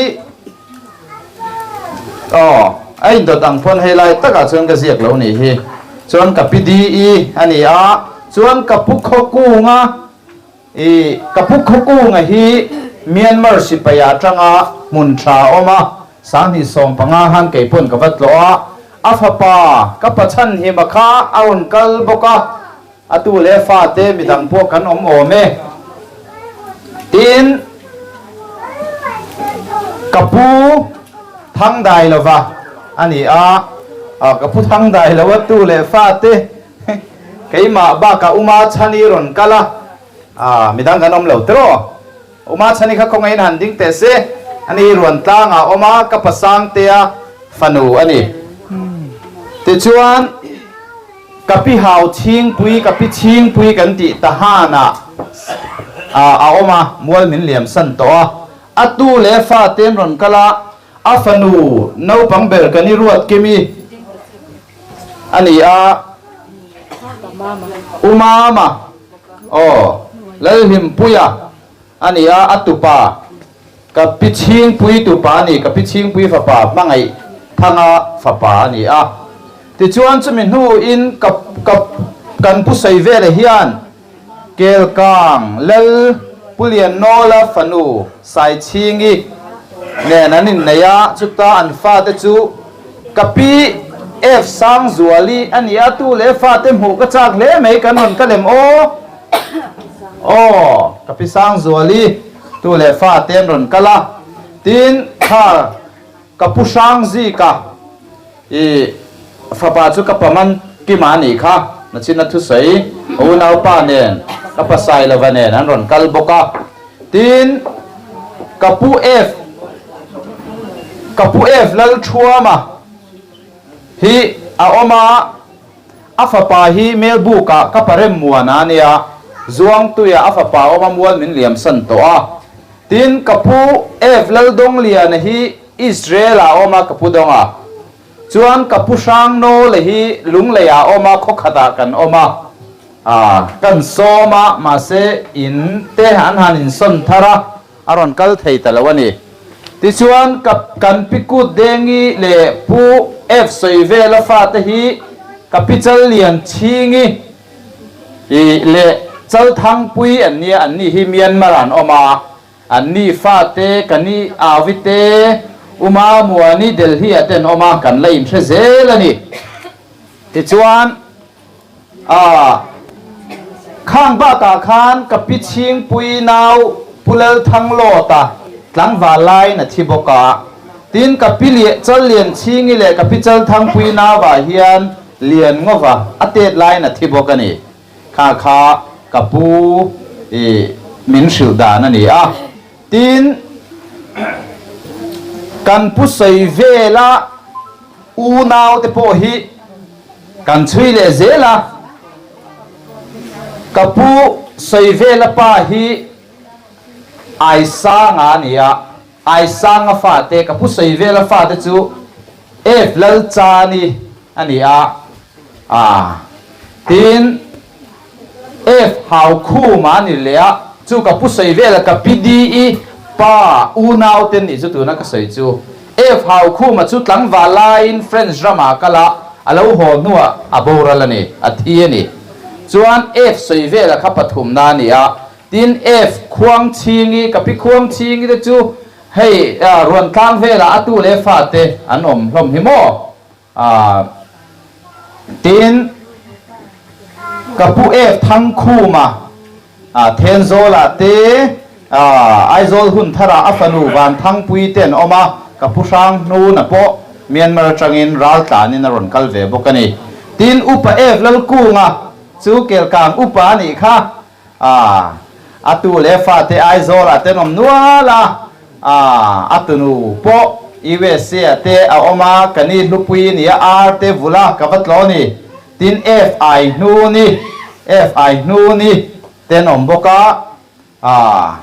Aw, a indawt ang pawn hei lai takah chuan ka ziak lo nih hi. Chuan ka pi DE a ni a, chuan ka pu Khawkunga i ka pu Khawkunga hi Myanmar sipai atanga hmun tha a awm a, 2015 han kei pawn ka va tlawh a, a fapa ka pachhan hima kha a rawn kal bawk a, A tu leh fate midang pawh kan awm awm e. Tin, ka pu Thangdai lova a ni a, ka pu Thangdai lova tu leh fate keimah bakah Uma Chhani rawn kal a, midang kan awm lo tiraw? Uma Chhani kha khawngaihin han ding teh se, ani ruan tlangah a awm a, ka pasangtea fanu a ni. Tichuan. Ka pi hau chhingpui, ka pi chhingpui kan tih ta hanah a awm a, mual min liam san tawh a. A tu leh fa te an rawn kal a, a fanu naupang ber kan i ruat kimi a ni a, U Mama, aw, Lalhlimpuia a ni a, a tupa ka pi chhingpui tupa a ni, ka pi chhingpui fapa hmangaih thanga fapa a ni a. Tichuan chumi hnuin ka ka kan pu sawi veleh hian Kelkang Lal Pu Liannawla fanu Saichhingi nen an innei a, chuta an fate chu ka pi F Sangzuali a ni a, tu leh fate hmuh ka chak hle mai kan rawn ka lem aw. Aw, ka pi Sangzuali tu leh fate an rawn kal a, tin kha Ka pu Hrangzika i fapa chu ka paman Kima a nih kha, nachin a thusawi a unaupa nen ka pa Sailova nen an rawn kal bawk a. Tin, ka pu F ka pu F Lalthuama hi. a awm a, a fapa hi Melbuk-ah ka pa Remmuana a nia, Zuangtuia a fapa a awm a mual min liamsan tawh a. Tin, ka pu F Laldawngliana hi Israel-ah a awm a, ka pu Dawnga. Chuan ka pu Hrangnawla hi Lungleiah a awm a, khawkhatah kan awm a. Kan sawm a, mahse in te an han insawn thar a, a rawn kal thei ta lo a ni. Tichuan ka kan pi Kut Dengi leh Pu F Sawivela fate hi ka pi Challian Chhingi leh Chalthangpui an nia, an ni hi Myanmar ah an awm a, an ni fate ka ni Awite, Uma Muani Delhi ah te an awm a, kan la inhre zel a ni. Tichuan. A, khang bakah khan ka pi Chhingpui nau Pu Lalthanglawta tlangval laiin a thi bawk a. Tin, ka pi Challian Chhingi leh ka pi Chalthangpui nauah hian Lian Ngova a tet laiin a thi bawk a ni. Kha kha ka pu i min hrilh dan a ni a. Tin, kan pu sawi vela unaute pawh hi Kan chhui leh zel a, ka pu Sawivela pa hi Aisanga a ni a, Aisanga fate, ka pu Sawivela fate chu F Lalchani a ni a, ah tin F Haukhuma a ni leh a, chu ka pu Sawivela ka pi D-i pa unau te nih chu tuna ka sawi chu. F Haukhuma chu tlangval laiin French ramah a kal a, a lo haw hnuah a boral a ni, a thi a ni. Chuan F Sawivela kha pathumna a ni a, tin F Khuangchhingi, ka pi Khuangchhingi te chu hei Ruantlang velah a tu leh fate an awm hlawm hi maw? A, tin, ka pu F Thangkhuma, a, Thenzawlah te, a, Aizawl hun tharah a fanu Vanthangpui te an awm a, ka pu Hranghnuna pawh Myanmar atangin raltlanin a rawn kal ve bawk a ni. Tin, Upa F Lalkunga chu Kelkang upa a nih kha, A, a tu leh fate Aizawlah te an awm nual a, a, a tunu pawh USA ah te a awm a, ka ni hlupui a ni a, R te vula ka va tlaw ni, tin F I hnu ni, F I hnu ni te an awm bawk a, a,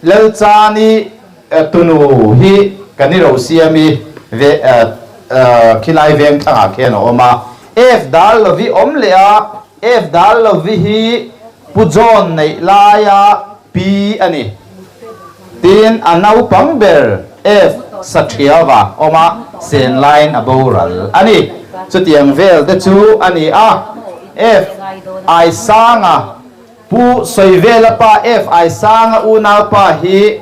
Lalchani tunu hi ka ni ro siami ve, khilai veng thlangah khian a awm a, F dal lovi awm leh a, F dal lovi hi Pu John neih laia pi a ni. Tin, a naupang ber F Sathiava awm a, sen laiin a boral a ni. Chutiang vel te chu a ni a, F Aisanga Pu Sawivela pa F Aisanga unaupa hi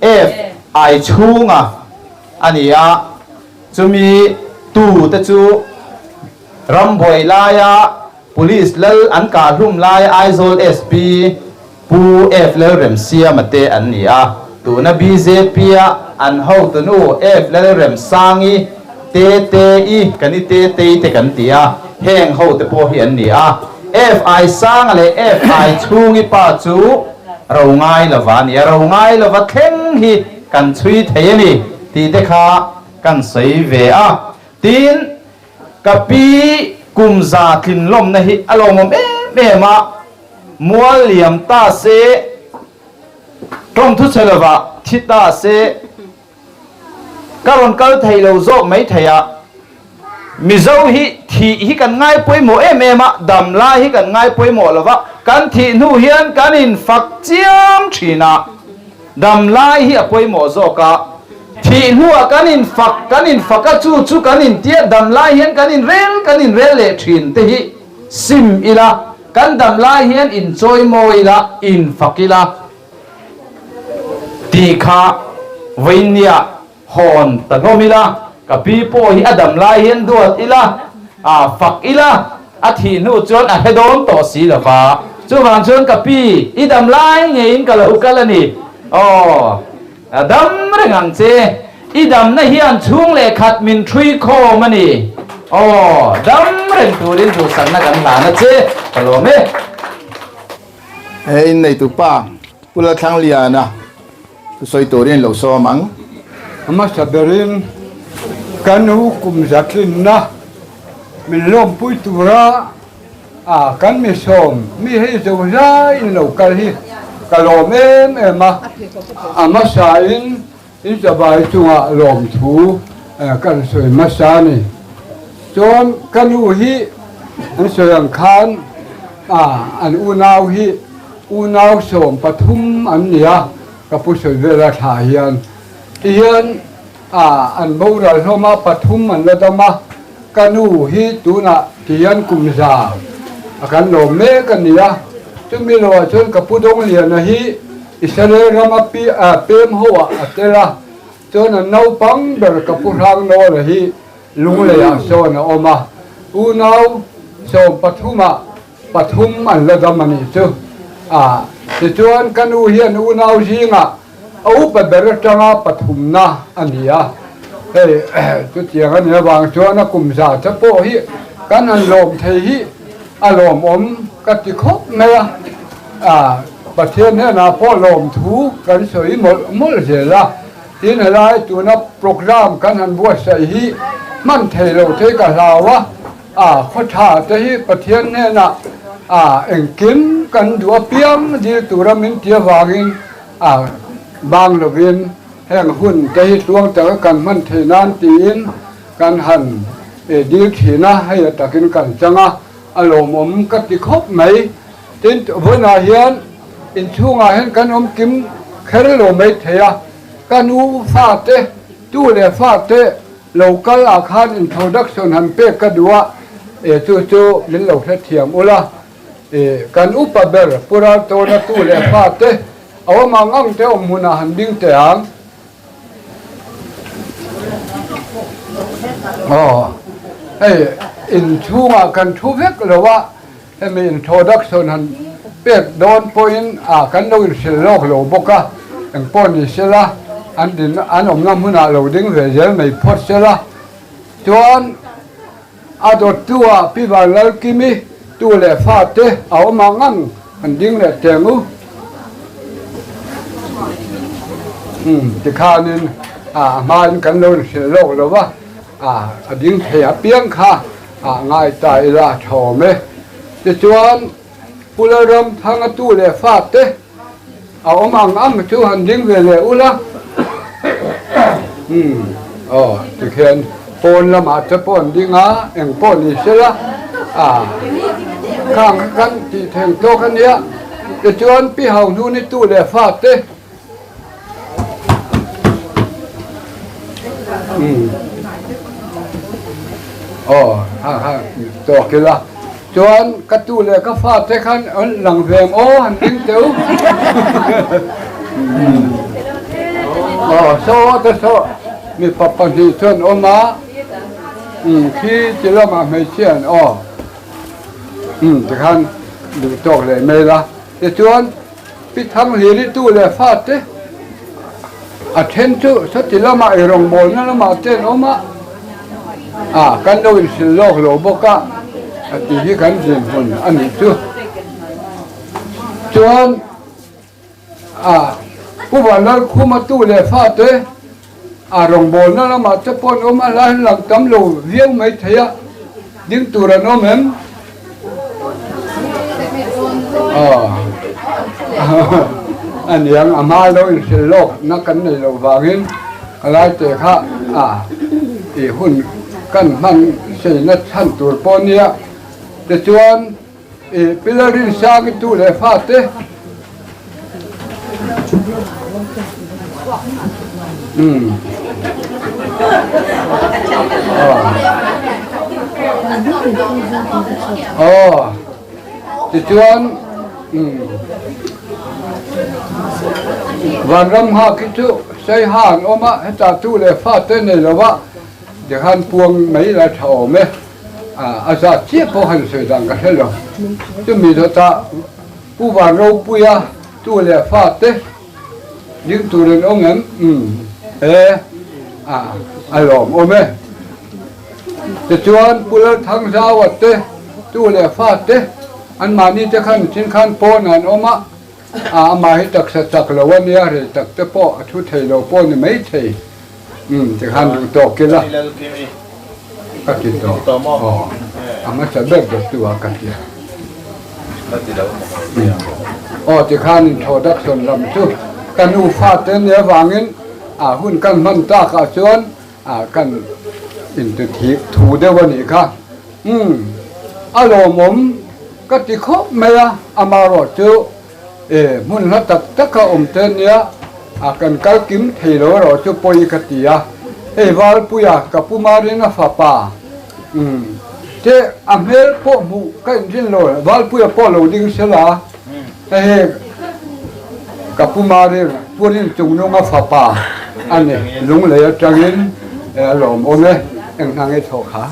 F Aichhunga a ni a, chumi tu te chu Rambuai laia Police lal an kahhlum lai Aizawl SP Pu F Lalremsiama te an ni a, tuna bjp a an hotunu F Lalremsangi te te i kan i te tei te kan ti a, heng ho te pawh hi an ni a. F Aisanga leh F Aichhungi pa chu ro ngai lova a ni a, ro ngai lova thleng hi kan chhui thei a ni tih te kha kan sawi ve a. Tin, ka pi kum za tlin lawmna hi a lawmawm em em a, mual liam ta se, tawngthu chhe lova thi ta se, ka rawn kal thei lo zawk mai thei a. Mizo hi thih hi kan ngai pawimawh em em a, dam lai hi kan ngai pawimawh lova, kan thih hnu hian kan infak chiam thin a. Dam lai hi a pawimawh zawk a, thih hnuah kan infak kan infak a, chu chu kan intia dam lai hian kan inrel kan inrel leh thin te hi sim ila, kan dam lai hian inchawi mawi ila, infak ila tih kha vawiinnia hawn ta hlawm ila, ka pi pawh hi a dam lai hian duat ila, a fak ila, a thih hnu chuan a hre dawn tawh si lo va, chuvang chuan ka pi i dam lai ngeiin ka lo kal a ni, aw a dam reng ang che, i damna hian chhung leh khat min ṭhui khawm a ni, aw dam reng turin duhsakna kan hlan a che, ka lawm e. He inneitu pa Pu Lalthlangliana Thusawi turin lo sawm ang. A hmasa berin ka nu kum zatlinna. min lawmpui tura a kan mi sawm mi hei zozai in lo kal hi ka lawm em em a, a hmasa in in chabai chungah lawmthu kan sawi hmasa a ni. Chuan ka nu hi an sawi ang khan an unau hi unau 13 an ni a, ka pu sawi vela thlah hian tihian an boral hlawm a, pathum an la dam a, ka nu hi tunah tihian kum za a kan lawm mek a ni a, chumi lohah chuan ka pu Dawngliana hi Israel rama pem ho ah a tel a, chuan an naupang ber ka pu Hrangnawl-a hi Lungleiah sawn a awm a, unau 13 ah pathum an la dam a nih chu. A, tichuan ka nu hian unau zingah a upa ber atanga pathumna a ni a, hei chutiang a nih avang chuan a kum za te pawh hi kan han lawm thei hi a lawmawm ka ti khawp mai a, a, Pathian hnenah pawh lawmthu kan sawi mawlh mawlh zel a, tin helai tuna programme kan han buatsaih hi hman thei lo thei ka hlau a. A khaw tha te hi Pathian hnenah a engkim kan duh apiang dil tura min ti avangin a bang lovin heng hun te hi tluang taka kan hman theih nan tiin kan han dil thin a, hei a takin kan chang a, a lawmawm ka ti khawp mai. Tin, vawiinah hian inchhungah hian kan awm kim kher lo mai thei a, ka nu fate, tu leh fate, Lo kal ah khan introduction han pek ka duh a, e chu chu min lo hrethiam ula, e kan upa ber Pu Raltawna tu leh fa te a awm ang ang te awm hmunah han ding teh ang. Aw hei inchhungah kan thu vek lo a, Hemi introduction han pek dawn pawhin a kan lo inhrilh lawk lo bawk a, eng pawh ni sela an din an awmna hmunah lo ding ve zel mai phawt sela. Chuan a dawttu ah Pi Vanlalkimi tu leh fate a awm ang ang han ding leh teng u. Umm tikhanin a hmain kan lo inhrilh lawk lo va, a ding thei apiang kha Ah ngai ta ila a tha awm e. Tichuan, Pu Lalramthanga tu leh fate a awm ang ang chu han ding ve leh ula. Umm, aw, tikhian pawn lamah te pawh an ding a, eng pawh ni sela, ah, khang kha kan tih theng tawk a nia. Tichuan, Pi Hauhnuni tu leh fate Aw ha ha tawk ila chuan ka tu leh ka fa te khan an lang ve ang aw han ding teu aw saw te saw mipa pahnih chuan awm a khi ti lamah hmeichhia an aw tikhan duh tawk leh mai la tichuan Pi Thanglili tu leh fate a then chu sawti lamah ei rawngbawlna lamah te an awm a, ah kan lo inhrilh lawk lo bawk a, a tih hi kan dinhmun a nih chu. Chuan ah Pu Vanlalkhuma tu leh fate A rawngbawlna lamah te pawh an awm a, hlai lang tam lo viau mai thei a, ding tur an awm em? Aw a niang a hma lo inhrilh lawk na kan nei loh vangin a lai te kha a i hun kan hman seina chhan tur pawh nia tichuan I Pi Lalrinsangi tu leh fate Umm Aw Tichuan umm Vanram nghak hi chu Saiha an awm a, hetah tu leh fate nei lova tikhan puang mai la tha awm e. A zat chiah pawh han sawi dan ka hre lo. Chumi dawtah Pu Van Ropuia tu leh fate ding tur an awm em? Umm e, a lawm awm e. Tichuan Pu Lalthangzaua te tu leh fate anmahni te khan chin khan pawnah an awm a, amah hi taksa chak lo a nia, rei tak te pawh a thu thei lo pawh a ni maithei. Umm tikhan duh tawk ila ka ti tawh. Aw. A hmasa ber dawttu a ka ti a. Aw tikhan introduction lam chu ka nu fate nia vangin a hun kan hman takah chuan kan inti thu deuh a nih kha. Umm a lawmawm ka ti khawp mai a, amaherawh chu e hmun hla tak taka awm te nia a kan kal kim thei lo erawh chu pawi ka ti a, hei Valpuia ka pu Marina fapa umm te a hmel pawh hmuh ka inrin lo, Valpuia pawh lo ding sela hei ka pu Marina Purin Chungnunga fapa a ni, Lunglei atangin a lawmawm e, eng hna nge thawk kha?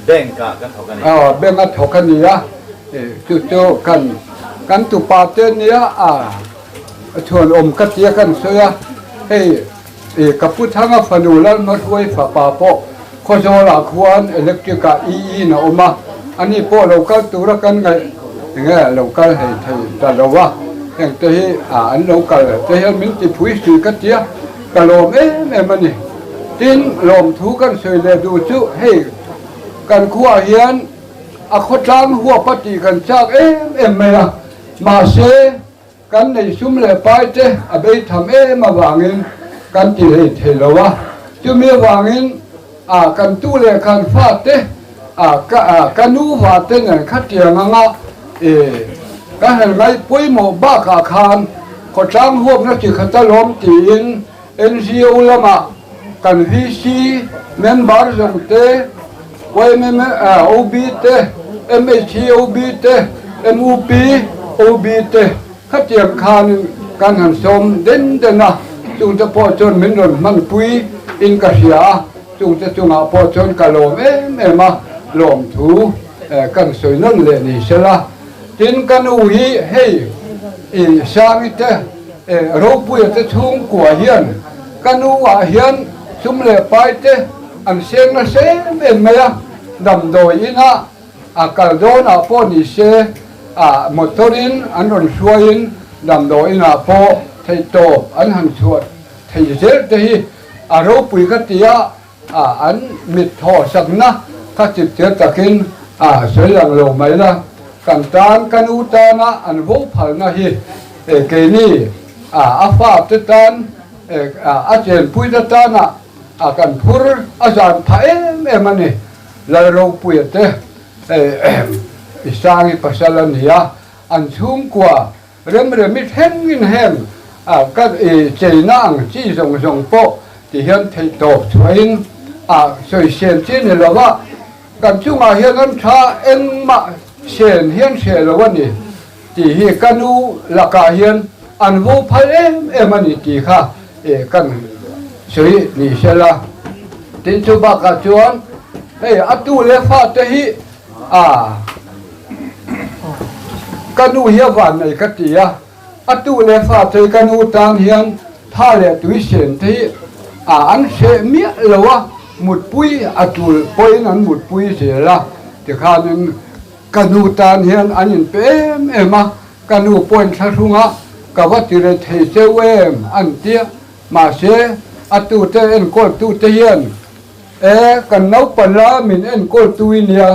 Bank ah kan thawk a ni. Aw bank a thawk a ni a. Chu chu kan kan tupa te nia a chhuan awm ka tia kan sawi a, hei ka pu Thanga fanu Lalhmahruai fapa pawh Khawzawlah khuan electric ah EE in a awm a, ani pawh lo kal tura kan ngaih enge lo kal hei thei ta lo a, heng te hi an lo kal te hian min ti phui sui ka tia ka lawm em em a ni. Tin, lawmthu kan sawi leh duh chu hei kan khuaah hian A khawtlang huap a tih kan chak em em mai a, mahse kan nei sum leh pai te a bei tham em avangin kan ti hlei thei lo a, chumi avangin a kan tu leh kan fa te a ka ka nu va te nen khatiang anga e ka hel ngai pawimawh bakah khan khawtlang huapna chi khat a lawm tiin NGO lamah kan VC member zawng te, YMOB te, MHOB te, MUP OB te khatiang khanin kan han sawm den den a, chungte pawh chuan min rawn hmanpui in ka hria a, chungte chungah pawh chuan ka lawm em em a, lawmthu kan sawi nawn leh ni sela. Tin ka nu hi hei i Sangi te Ropuia te chhungkua hian ka nu ah hian sum leh pai te an seng nasa em em mai a, damdawi inah a kal dawn ah pawh ni se a motor in an rawn hruai in damdawi inah pawh theihtawp an han chhuah thei zel te hi a ropui ka ti a. A an mit thaw sakna kha chiptir takin a sawi lang lo mai la, kan tan ka nu tana an vo phalna hi keini a fa te tan a chenpui te tana a kan phur a zan phah em em a ni. Lalropuia te i Sangi pasal a ni a, an chhungkua Remremi thlengin heng a ka cheina ang chi zawng zawng pawh ti hian theihtawp chhuahin a sawisel chi ni lo a, kan chungah hian an tha engmah sen hian hre lo a ni tih hi ka nu lakah hian an vo phal em em a ni tih kha kan sawi ni sela. Tin chu bakah chuan hei a tu leh fate hi A, ka nu hi a van nei ka ti a, a tu leh fa te ka nu tan hian tha leh tui sen te hi a an hreh miah lo a, mutpui a tul pawhin an mutpui zel a, tikhanin ka nu tan hian an inpe em em a, ka nu pawhin thlahrunga ka va ti reh thei cheu em an tia, mahse a tute enkawltute hian E, kan naupan la min enkawl tui nia,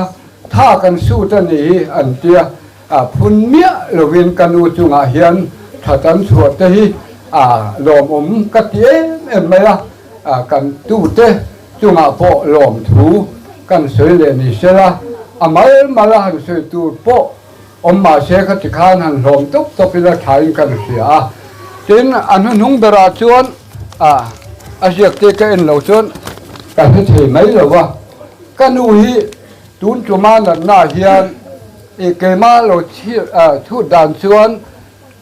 tha kan sut a nih hi an tia, a phun miah lovin ka nu chungah hian tha tan chhuah te hi a lawmawm ka ti em em mai a, kan tute chungah pawh lawmthu kan sawi leh ni sela, a mal mal a han sawi tur pawh Awm mahse khati khan han hlawm tawp tawp ila thain kan hria a, tin a hnuhnung berah chuan a a ziak te ka en lo chuan ka hre thei mai lo va, ka nu hi tun tuma natna hian i keimah lo chhut dan chuan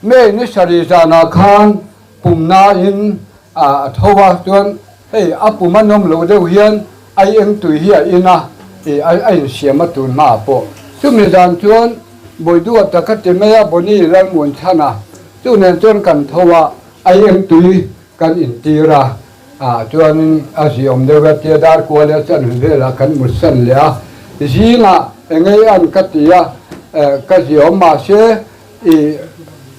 May ni sarih zanah khan pumnain a tho a, chuan hei a pum a nawm loh deuh hian ai eng tui hi a in a, ih a insiam a tun hmaah pawh. Chumi zan chuan Bawiduat ta ka ti mai a, Bonnie Lalmuan chhan a, chu nen chuan kan tho a, ai eng tui kan intir a, ah chuanin a ziawm deuh a tia dar kual leh chan velah kan mutsan leh a, zingah engei an ka ti a, ka ziawm mahse I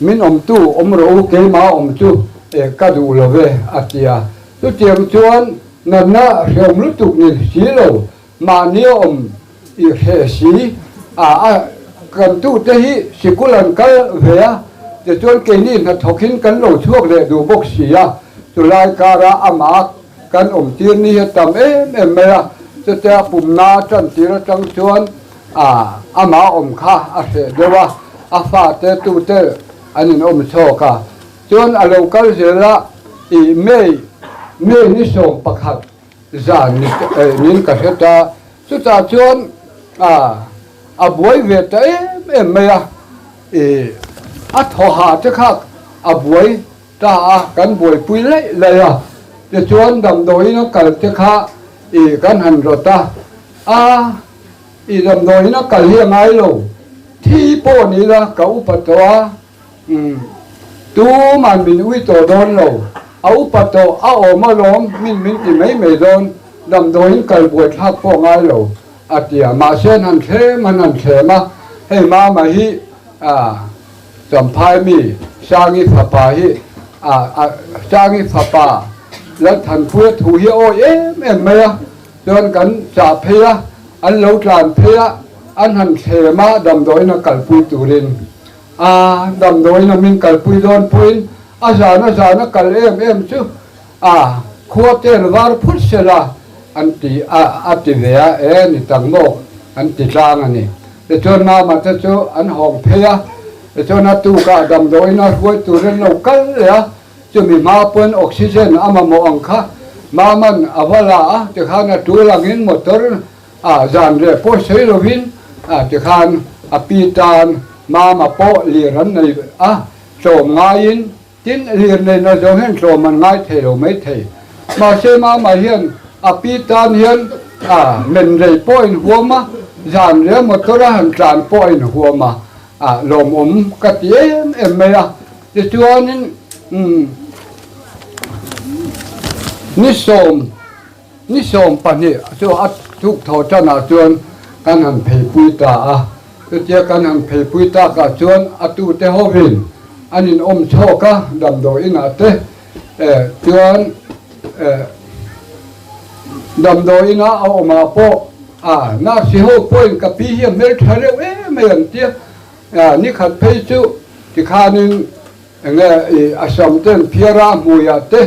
min awmtu awm rawh u, keimah awm chu ka duh lo ve, a ti a. Chutiang chuan natna hreawm lutuk ni si lo, mahni a awm i hre si a a kan tute hi sikul an kal ve a, tichuan keini hnathawkin kan lo chhuak leh duh bawk si a, chulai kara amah kan awm tir ni hi a tam em em mai a, chutia pumna tan tir atang chuan a amah awm kha a hreh deuh a, a fate tute an inawm chhawk a, chuan a lo kal zel a i May May ni 11 zan ni niin ka hre ta, chutah chuan a a buai ve ta em em mai a, i a thaw hah te kha a buai ta a, kan buaipui laih laih a, tichuan damdawiin a kal te kha i kan han rawt a, a i damdawiin a kal hi a ngai lo, thi pawh ni ila ka upa tawh a, umm tuman min ui tawh dawn lo, a upa tawh a awm alawm min min ti mai mai dawn, damdawiin kal buai thlak pawh ngai lo a ti a, mahse an han thlem an han thlem a, hei mama hi a. Champhai mi Sangi fapa hi a Sangi fapa Lalthanpuia thu hi a awi em em mai a, chuan kan chah phei a, an lo tlan phei a, an han thlem a damdawiin a kalpui turin a damdawiin a min kalpui dawn pawhin a zan a zan a kal em em chu a khua ten var phut sela an ti a a ti ve a, e ni tak maw an ti tlang a ni. Tichuan Mama te chu an hawng phei a, tichuan a tukah damdawiin a hruai turin lo kal leh a, chumi hma pawn oxygen a mamawh ang kha Mama'n a va la a, tikhan a tul angin motor a zan reh pawh sawi lovin tikhan a pi tan Mama pawh lir an nei a, tlawm ngaiin Tin, lir nei na zawng hian tlawm an ngai thei lo mai thei. Mahse, Mama hian a pi tan hian a men rei pawh a inhuam a, zan reh motor a han tlan pawh a inhuam a, a lawmawm ka ti em em mai a. Tichuanin, umm, ni sawm, ni 12 chu a tuk thaw tanah chuan kan han pheipui ta a. Chutia kan han pheipui takah chuan a tute hovin an inawm chhawk a, damdawi inah te chuan damdawi ina a awmah pawh a nurse ho pawhin ka pi hi a hmeltha reuh em mai an tia, nikhat phei chu tikhanin Enge i a sam ten phiara hmuiah te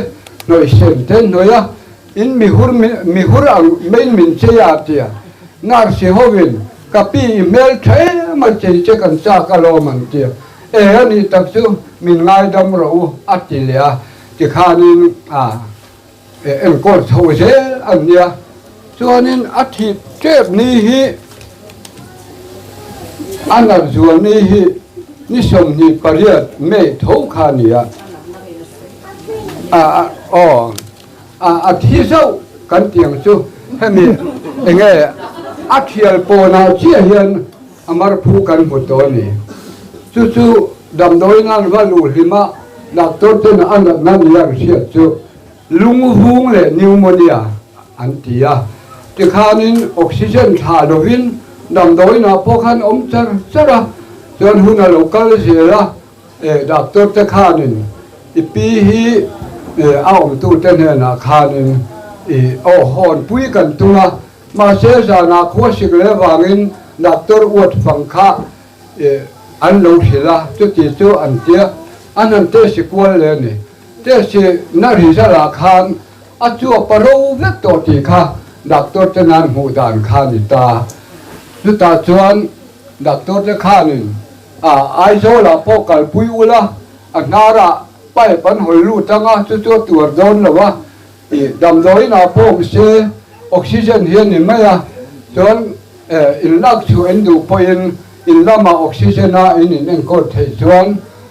hnawih sen te hnawih a, in mihur mihur ang main min chei a tia nurse hovin ka pi i hmel tha em a chei che kan chak alawm an tia e a nih tak chu min ngaidam rawh u a ti leh a tikhanin a enkawl chho zel an nia chuanin a thih tep ni hi a nat zual ni hi ni 28 May tho kha a ni a aw a thi zauh kan tih ang chu hemi enge a thial pawnah chiah hian a marphu kan hmu tawh a ni chu chu damdawi nan va luh hlima doctor ten a natna ni an hriat chu Lungvung leh pneumonia an ti a, tikhanin oxygen thlah lovin damdawiinah pawh khan awm char char a, chuan hun a lo kal zel a, eh doctor te khanin i pi hi eh a awmtute hnenah khanin i aw hawnpui kan tum a, mahse zanah khuasik leh vangin doctor uat fang kha eh an lo hrilh a, chuti chu an tia, an han test kual leh a ni. Test na result ah khan a chuak pa ro vek tawh tih kha doctor te nan hmuh dan kha a ni ta. Chutah chuan doctor te khanin a Aizawl ah pawh kalpui ula a hnar ah pipe an hawi lut anga chu chu a tuar dawn lo a, ih damdawiin ah pawh awm se oxygen hi a ni mai a, chuan in lak chhuah in duh pawhin in lamah oxygen a in in enkawl theih chuan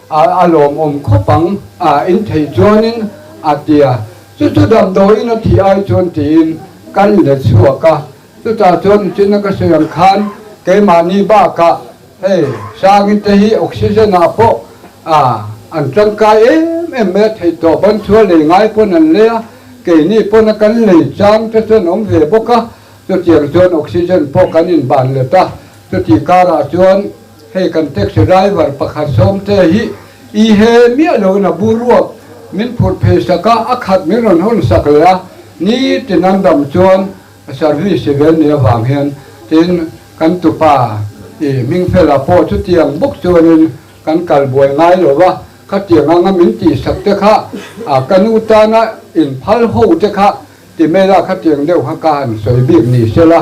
A lawmawm khawp ang a in theih chuanin a ti a, chu chu damdawiin a thih ai chuan tiin kan let chhuak a, chutah chuan china ka sawi ang khan keimahni bakah hei Sangi te hi oxygen ah pawh a an tangkai em em mai a, theih tawp an chhuah lei ngai pawn an lei a, keini pawn a kan lei chang te chuan awm ve bawk a, chutiang chuan oxygen pawh kan inban let a, chutih karah chuan. Hei kan taxi driver pakhat sawmte hi i he miah loin a buruak min phurh phei sak a, a khat min rawn hawn sak leh a, nitin an dam chuan service i vel ni avang hian tin Kan tupa i Hmingfela pawh chutiang bawk chuanin kan kal buai ngai lo va, khatiang anga min tihsak te kha a ka nu tana inphal ho te kha ti mai la khatiang deuh kha ka han sawi bik ni se la.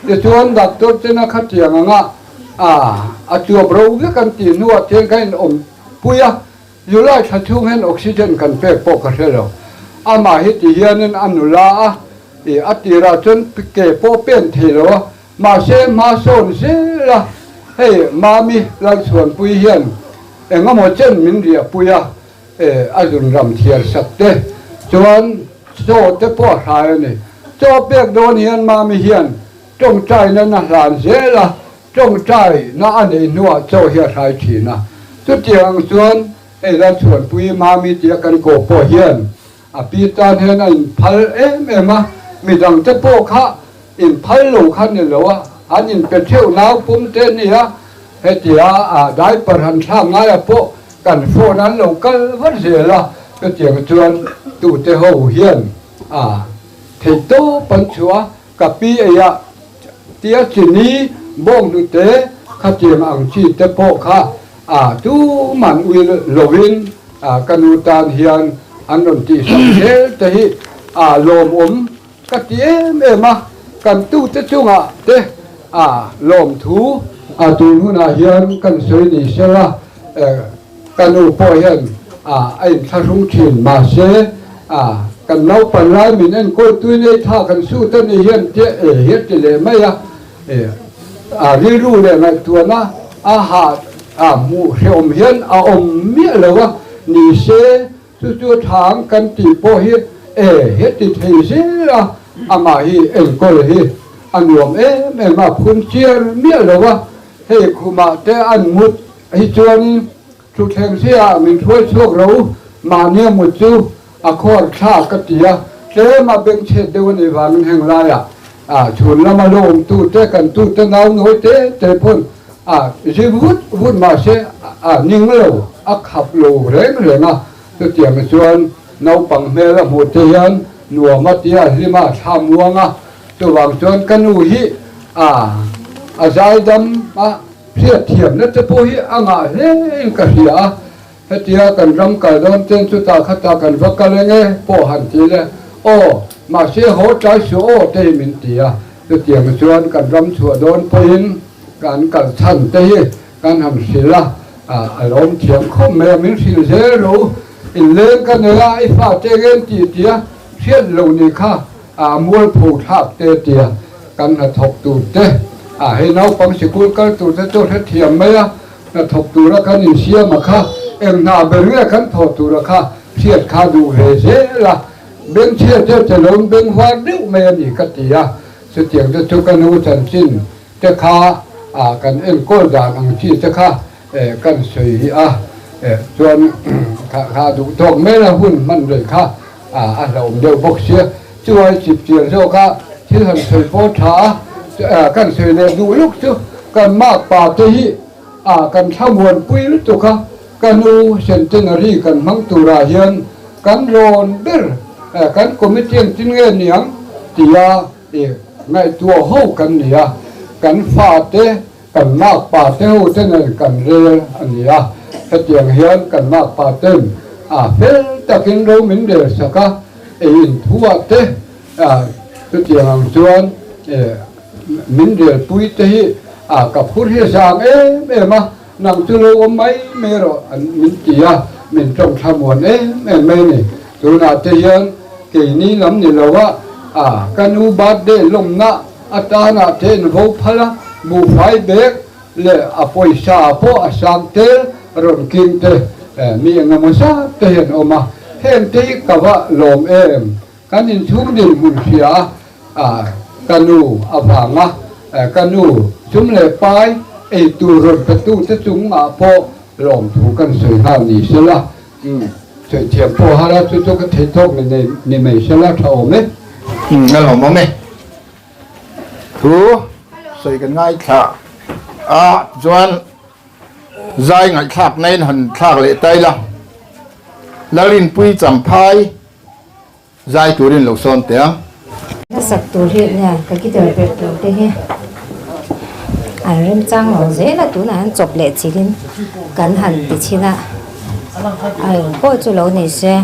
Tichuan doctor tena khatiang anga a a chuap ro vek an tih hnuah thian kha in awm pui a, July thla chhung hian oxygen kan pek pawh ka hre lo. Amah hi ti hianin a nula a, i a tirah chuan ke pawh pen thei lo a, mahse hma sawn zel a, hei Mami Lalchhuanpui hian engemaw chen min riahpui a, e a zun ram thiar sak te chuan chaw te pawh a hrai a ni. Chaw pek dawn hian Mami hian tawngtaina na hlan zel a, Tawngtai na a neih hnuah chaw hi a hrai thin a, chutiang ang chuan hei Lalchhuanpui Mami tia kan koh pawh hian a pi tan hian a inphal em em a, midang te pawh kha inphal lo kha ni lo a, an inpe theuh nau pum te nia, hetia a diaper han thlak ngaia pawh kan phone an lo kal vat zel a, chutiang chuan tute ho hian a theihtawp an chhuah a. Ka pi eiah tia chini bawnghnute khatiang ang chi te pawh kha a tuman ui lovin ka nu tan hian an rawn tihsak zel te hi a lawmawm ka ti em em a, kan tute chungah te a lawmthu a tun hunah hian kan sawi ni sela. Ka nu pawh hian a inthlahrung thin, mahse kan naupan lai min enkawl tui nei tha kan sut a ni hian tia e hi a ti leh mai a, a rilru leh ngaihtuahna a hah a hmuh hrehawm hian a awm miah lo a, ni se chu chu tha ang kan tih pawh hi e hi a ti thei zel a, amah hi enkawl hi a nuam em em a, phun chiar miah lo a, hei khumah te an mut Hi chuanin thutthleng hriaah min hruai chhuak ro, mahnia mut chu a khuar thlak ka ti a, tlema bengchhet deuh a nih vangin heng laiah chhun lama lo awmtute kan tute nau nawi te te pawn zi vut vut mahse a ning lo, a khap lo reng reng a, chutiang chuan naupang hmel a hmuh te hian nuam a tia hlim a thla muang a, chuvang chuan ka nu hi a zaidam a. Hriatthiamna te pawh hi a ngah hle in ka hria a, hetia kan ram kal dawn ten chutah khatah kan va kal eng e pawh han ti le, aw mahse haw tlai suh aw te hi min ti a, chutiang chuan kan ram chhuah dawn pawhin kan kal chhan te hi kan han hrilh a, a lawm thiam khawp mai a, min hrilh zel ro, inleng ka nei a, i fate eng tih tia hriat lo ni kha. A mualpho thlak te tia kan hnathawk tur te, a hei naupang sikul kal tur te chu hrethiam mai a, hnathawk tura kan insiam a kha, eng hna ber nge kan thawh tur a kha hriat kha duh ve zel a, bengchhia te che lo beng var deuh mai a ni ka ti a, chutiang te chu ka nu chanchin te kha a kan enkawl dan ang chi te kha kan sawi a, chuan kha duh tawk mai la hun hman rei kha. A hlauhawm deuh bawk sia, chuai chip chian zawk a thil han sawi pawh tha a, kan sawi leh duh luk chu kan mak pa te hi a kan thlamuanpui lutuk a, ka nu centenary kan hmang turah hian kan rawn ber kan committee engtin nge niang tia ngaihtuah ho kan ni a, kan fate Kan makpa te ho te nen kan rel a ni a, hetiang hian kan makpa ten a fel takin ro min rel sak a, ei inthuah te chutiang ang chuan min rel pui te hi a ka phur hi zang em em a, nang chu lo awm mai mai rawh an min ti a, min tawng thlamuan em em mai a ni. Tunah te hian keini lam ni lo a, ka nu birthday lawmna Atana te in vo phal a, buhfai bag leh a pawisa pawh a sang tel rawn king te mi engemaw zat te hian awm a, heng te hi ka va lawm em? Kan inchhung dinhmun hria a, ka nu avanga ka nu sum leh pai ei tur rawn pe tu te chungah pawh lawmthu kan sawi nghal ni sela, sawi thiam pawh har a, chu chu ka thei tawk ni mai sela tha awm e. A lawmawm e. Thu sawi kan ngaithla a chuan zai ngaihthlak na in han thlak leh ta ila Larinpui Champhai zai turin lo sawn teh ang. Ka sak tur hi nia ka guitar perh tur te hi. An remchang lo zel a, tunah hian chawp leh chilhin kan han ti chhin a, a eng pawh chu lo ni se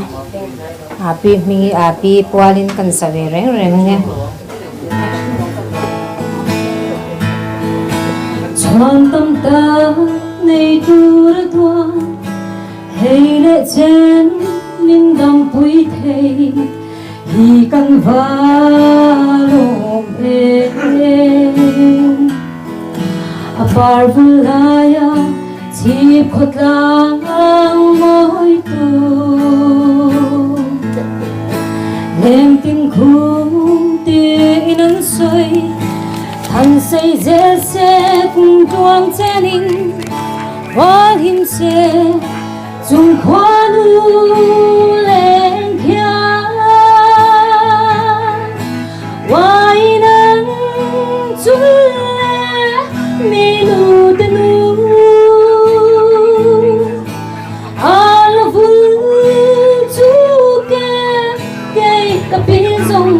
a pi hming hi a pi pualin kan sa ve reng reng ang e. Chhuan tam tak nei tur a duan hei leh chen min dampui thei hi kan va lawm em. A par vul laia chhip khawtlang mawi tu Lengtin khum tiin an sawi Than sei zel se kum tuang chenin Hual him se chung khuanu leng khian Uain an chul le mi nu te nu A la vul chu ke kei ka pi zawng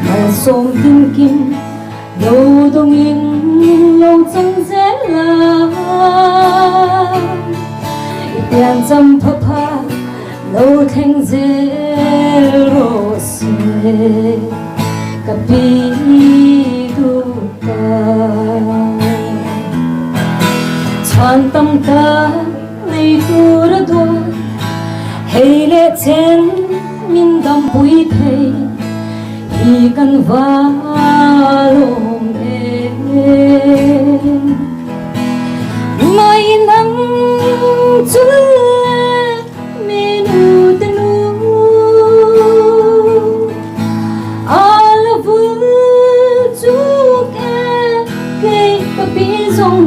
Malsawm tinkim Lo dawngin lo chang zel a, i pian cham pha pha lo thleng zel rawh se, ka pi duh ta. Chhuan tam tak nei tur a duan, hei leh chen min dampui thei. Hi kan va lawm em. Mai nang chu le mi nu te nu A la vul chu ke kei ka pi zawng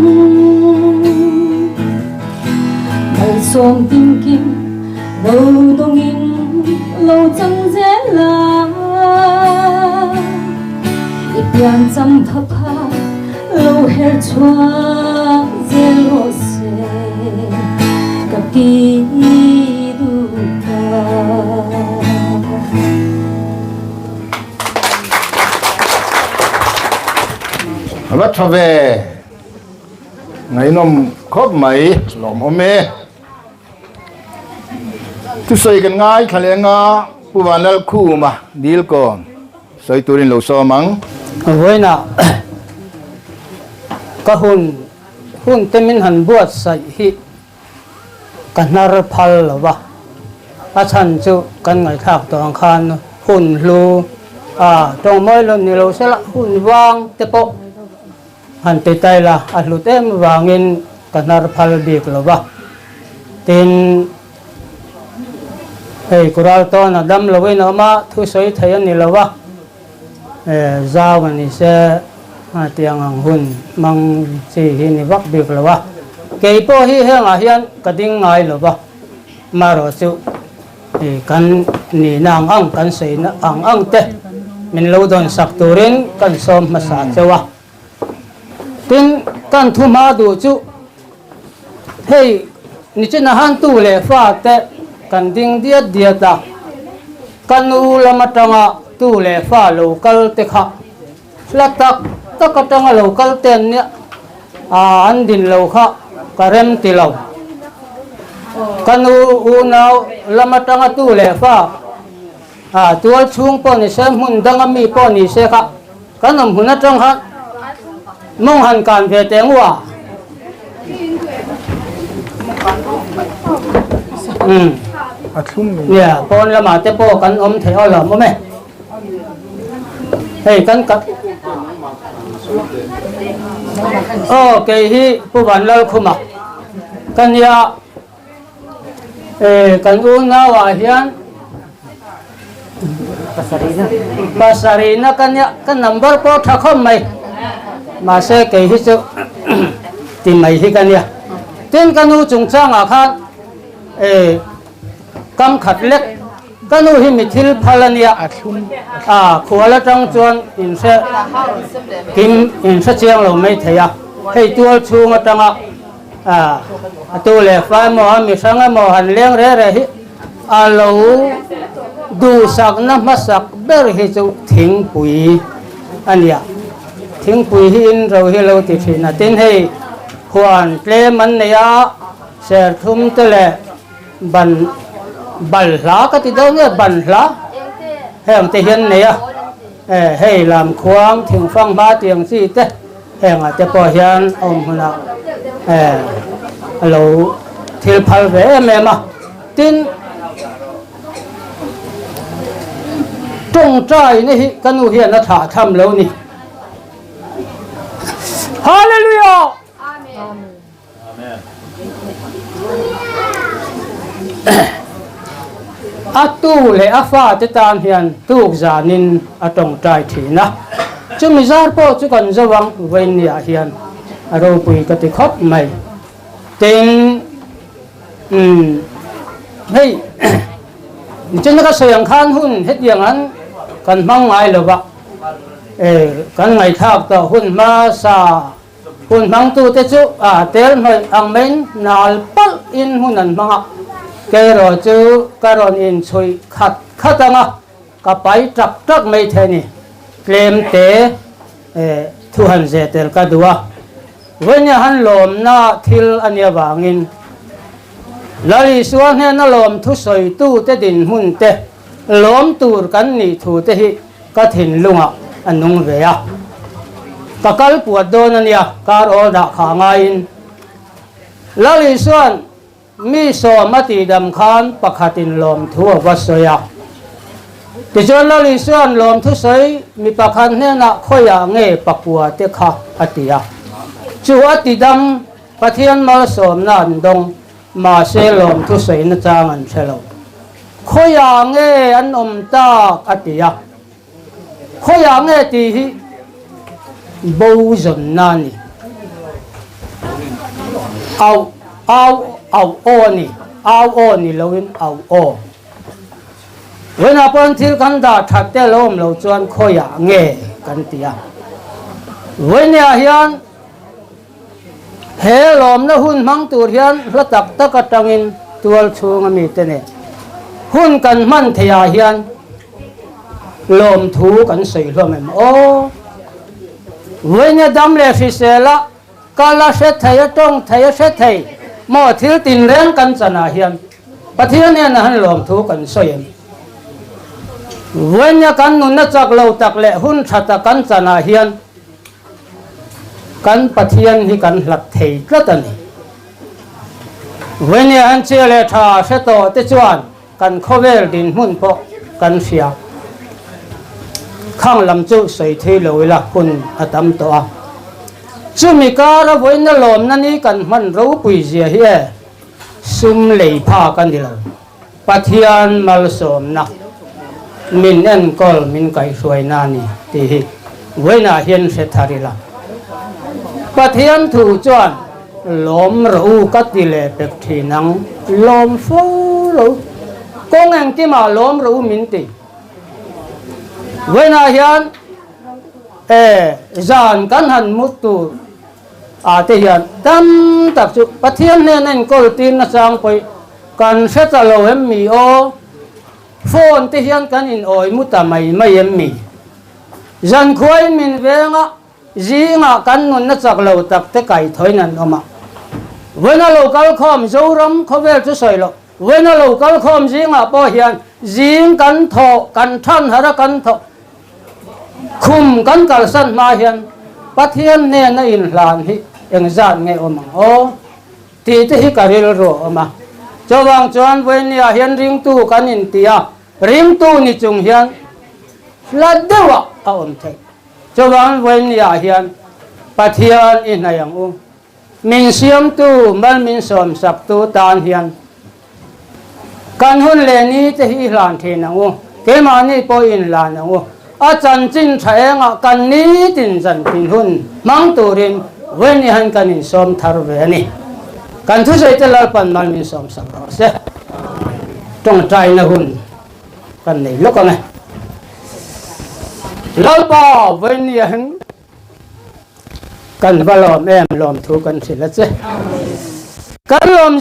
Malsawm tinkim Lo dawngin lo chang zel a, i pian cham pha pha lo her chhuak zel rawh se, ka ti duh ta. A va tha ve, ngaihnawm khawp mai, lawmawm e. Thusawi kan ngaithla leh anga Pu Vanlalkhuma Dilkawn sawi turin lo sawm ang. Vawiinah ka hun hun te min han buatsaih hi ka hnar phal lo va, a chhan chu kan ngaihthlak tawh ang khan hun hlu a tawng mawi lo ni lo sela hun vang te pawh Han ti ta ila, a hlut em vangin ka hnar phal bik lo va. Tin, hei Kural tawn a dam loin a awm a, thusawi thei a ni lo va, zau a ni se tiang ang hun hmang chi hi ni vak bik lo a. Kei pawh hi hengah hian ka ding ngai lo va, marawh chu kan nihna ang ang, kan sawina ang ang te min lo dawn sak turin kan sawm hmasa cheu a. Tin, kan thu hma duh chu hei nichina han tu leh fa te kan ding diat diat a, ka nu lam atanga tu leh fa lo kal te kha hla tak tak atanga lo kal te an nia, an din lo kha ka rem ti lo. Ka nu unau lam atanga tu leh fa A tual chhung pawh ni se, hmun danga mi pawh ni se kha kan awm hun atang khan mawng han kan ve teh ngu a. Umm. Nia, pawn lamah te pawh kan awm theih aw lo awm e. Hei kan ka Aw kei hi Pu Vanlalkhuma ka nia. E kan unau ah hian pasarihna ka nia ka number pawh tha khawp mai mahse kei hi chu ti mai hi ka nia tin ka nu chungchangah khan e kam khat lek ka nu hi mi thil phal a nia a khual atang chuan in hre kim in hre chiang lo mai thei a hei tual chhung atanga A tu leh fa emaw a mihrang emaw han leng reh reh hi a lo duhsakna hmasak ber hi chu thingpui a nia. Thingpui hi in ro hi lo ti thin a. Tin hei huan tlem an nei a, serthlum te leh ban balhla ka ti dawn nge banhla heng te hian nei a. Hei lamkhuang thingfang hma tiang chi te hengah te pawh hian a awm hunah a lo thil phal ve em em a. Tin, tawngtaina hi ka nu hian a thlah tham lo ni. Hallelujah! A tu leh a fate tan hian tuk zanin a tawngtai thin a. Chumi zar pawh chu kan zo ang vawiinniah hian a ropui ka ti khawp mai. Tin, umm, hei nichina ka sawi ang khan hun hetiang an kan hmang ngai lo va, eh, kan ngaihthlak tawh hun hmasa Hun hmangtute chu a tel hnawih ang maiin nal palh in hun an hmang a, kei-rawh chu ka rawn inchhuih khat khat ang a, ka pai tak tak mai thei a ni. Tlem te thu han zeh tel ka duh a, vawinia han lawmna thil a nih avangin Lal Isua hnena lawm thusawitute dinhmun te lawm tur kan nih thu te hi Ka thinlungah a nung ve a, ka kal puat dawn a nia, kar awl dah kha ngaiin. Lal Isua'n mi sawm a tihdam khan pakhatin lawmthu a va sawi a. Tichuan Lal Isua'n lawmthu sawi mi pakhat hnenah khawiah nge pakua te kha a ti a. Chu a tidam Pathian malsawmna an dawng, mahse lawmthu sawina chang an hre lo. Khawiah nge an awm tak a ti a, khawiah nge tih hi bo zawnna a ni. Au au au aw a ni, au aw ni loin au aw. Vawiinah pawhin thil kan dah that te lo awm lo chuan khawiah nge kan ti a. Vawiinah hian He lawmna hun hmang tur hian hla tak tak atangin tual chhunga mite nen hun kan hman theihah hian lawmthu kan sawi hlawm em aw? Vawinia dam leh hrisela kal a hre thei, a tawng thei, a hre thei maw thil tinreng kan chanah hian Pathian hnenah han lawmthu kan sawi em? Vawinia kan nunna chak lo tak leh hun tha tak kan chanah hian Kan Pathian hi kan hlat thei tlat a ni. Vawinia han chia leh tha hre tawh te chuan kan khawvel dinhmun pawh kan hria. Khang lam chu sawi thui lo ila hun a tam tawh a. Chumi kara vawiina lawmna ni kan hman ropui zia hi e sum lei phak a ni lo. Pathian malsawmna min enkawl min kaihhruaina a ni tih hi vawiinah hian hre thar ila. Pathian thu chuan lawm rawh u ka ti leh pek thin ang, lawm fo lo kawng engkimah lawm rawh u min ti. Vawiinah hian e zan kan han mut tur ah te hian tam tak chu Pathian hnena enkawl tirna chang pawih Kan hre ta lo em mi aw? Phone te hian kan in awi mu ta mai mai em mi? Zankhuain min veng a, zingah kan nunna chak lo tak te kaithawiin an awm a. Vawiina lo kal khawm Zoram khawvel chu sawi loh, vawiina lo kal khawm zingah pawh hian zing kan thawh, kan than harh a kan thawh, khum kan kalsan hma hian Pathian hnena inhlan hi engzat nge awm ang aw? Tih te hi ka rilru a awm a. Chuvang chuan vawinia hian ringtu kan inti a, ringtu ni chung hian hla deuhah a awm theih. Chuvang vawinia hian Pathian i hnaih ang u. Min siamtu, mal min sawmsaktu tan hian kan hun leh ni te hi i hlan thin ang u. Keimahni pawh i inhlan ang u. A chanchin tha engah kan nitin zantin hun hmang turin vawiin hian kan insawm thar ve a ni. Kan thusawi te Lalpan mal min sawmsak rawh se. Tawngtaina hun kan nei lawk ang e. Lalpa vawiin hian kan va lawm em lawmthu kan hrilh a che. Kan lawm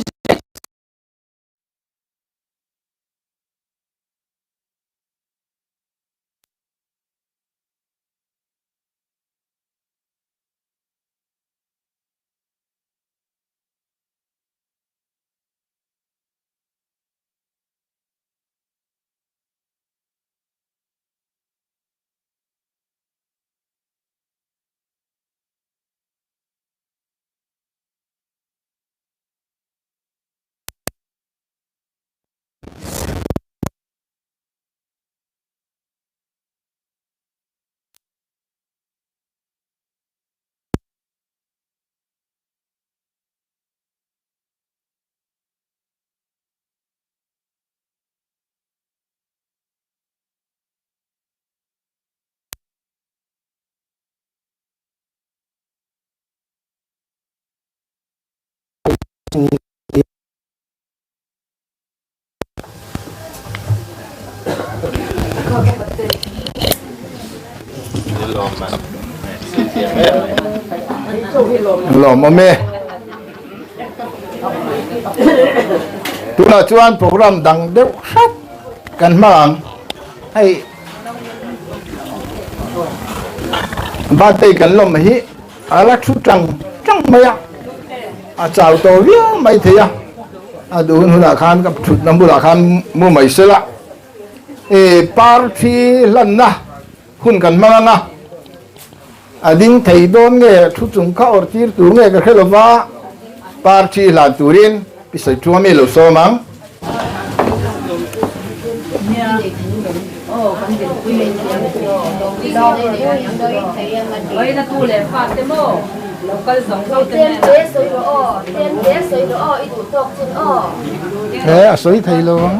Lawmawm e. Tunah chuan program dang deuh hrat kan hmang ang. Hei birthday kan lawm hi a la thu tang tang mai a, a chau tawh viau mai thei a, a duh hun hunah khan ka thutna bulah khan mu mai sela. E parthi hlanna hun kan hmang ang a, a ding thei dawn nge thu chung kha awrh tir tur nge ka hre lo va, parthi hlan turin pi sawi thu ami lo sawm ang. He a sawi thei lo ang.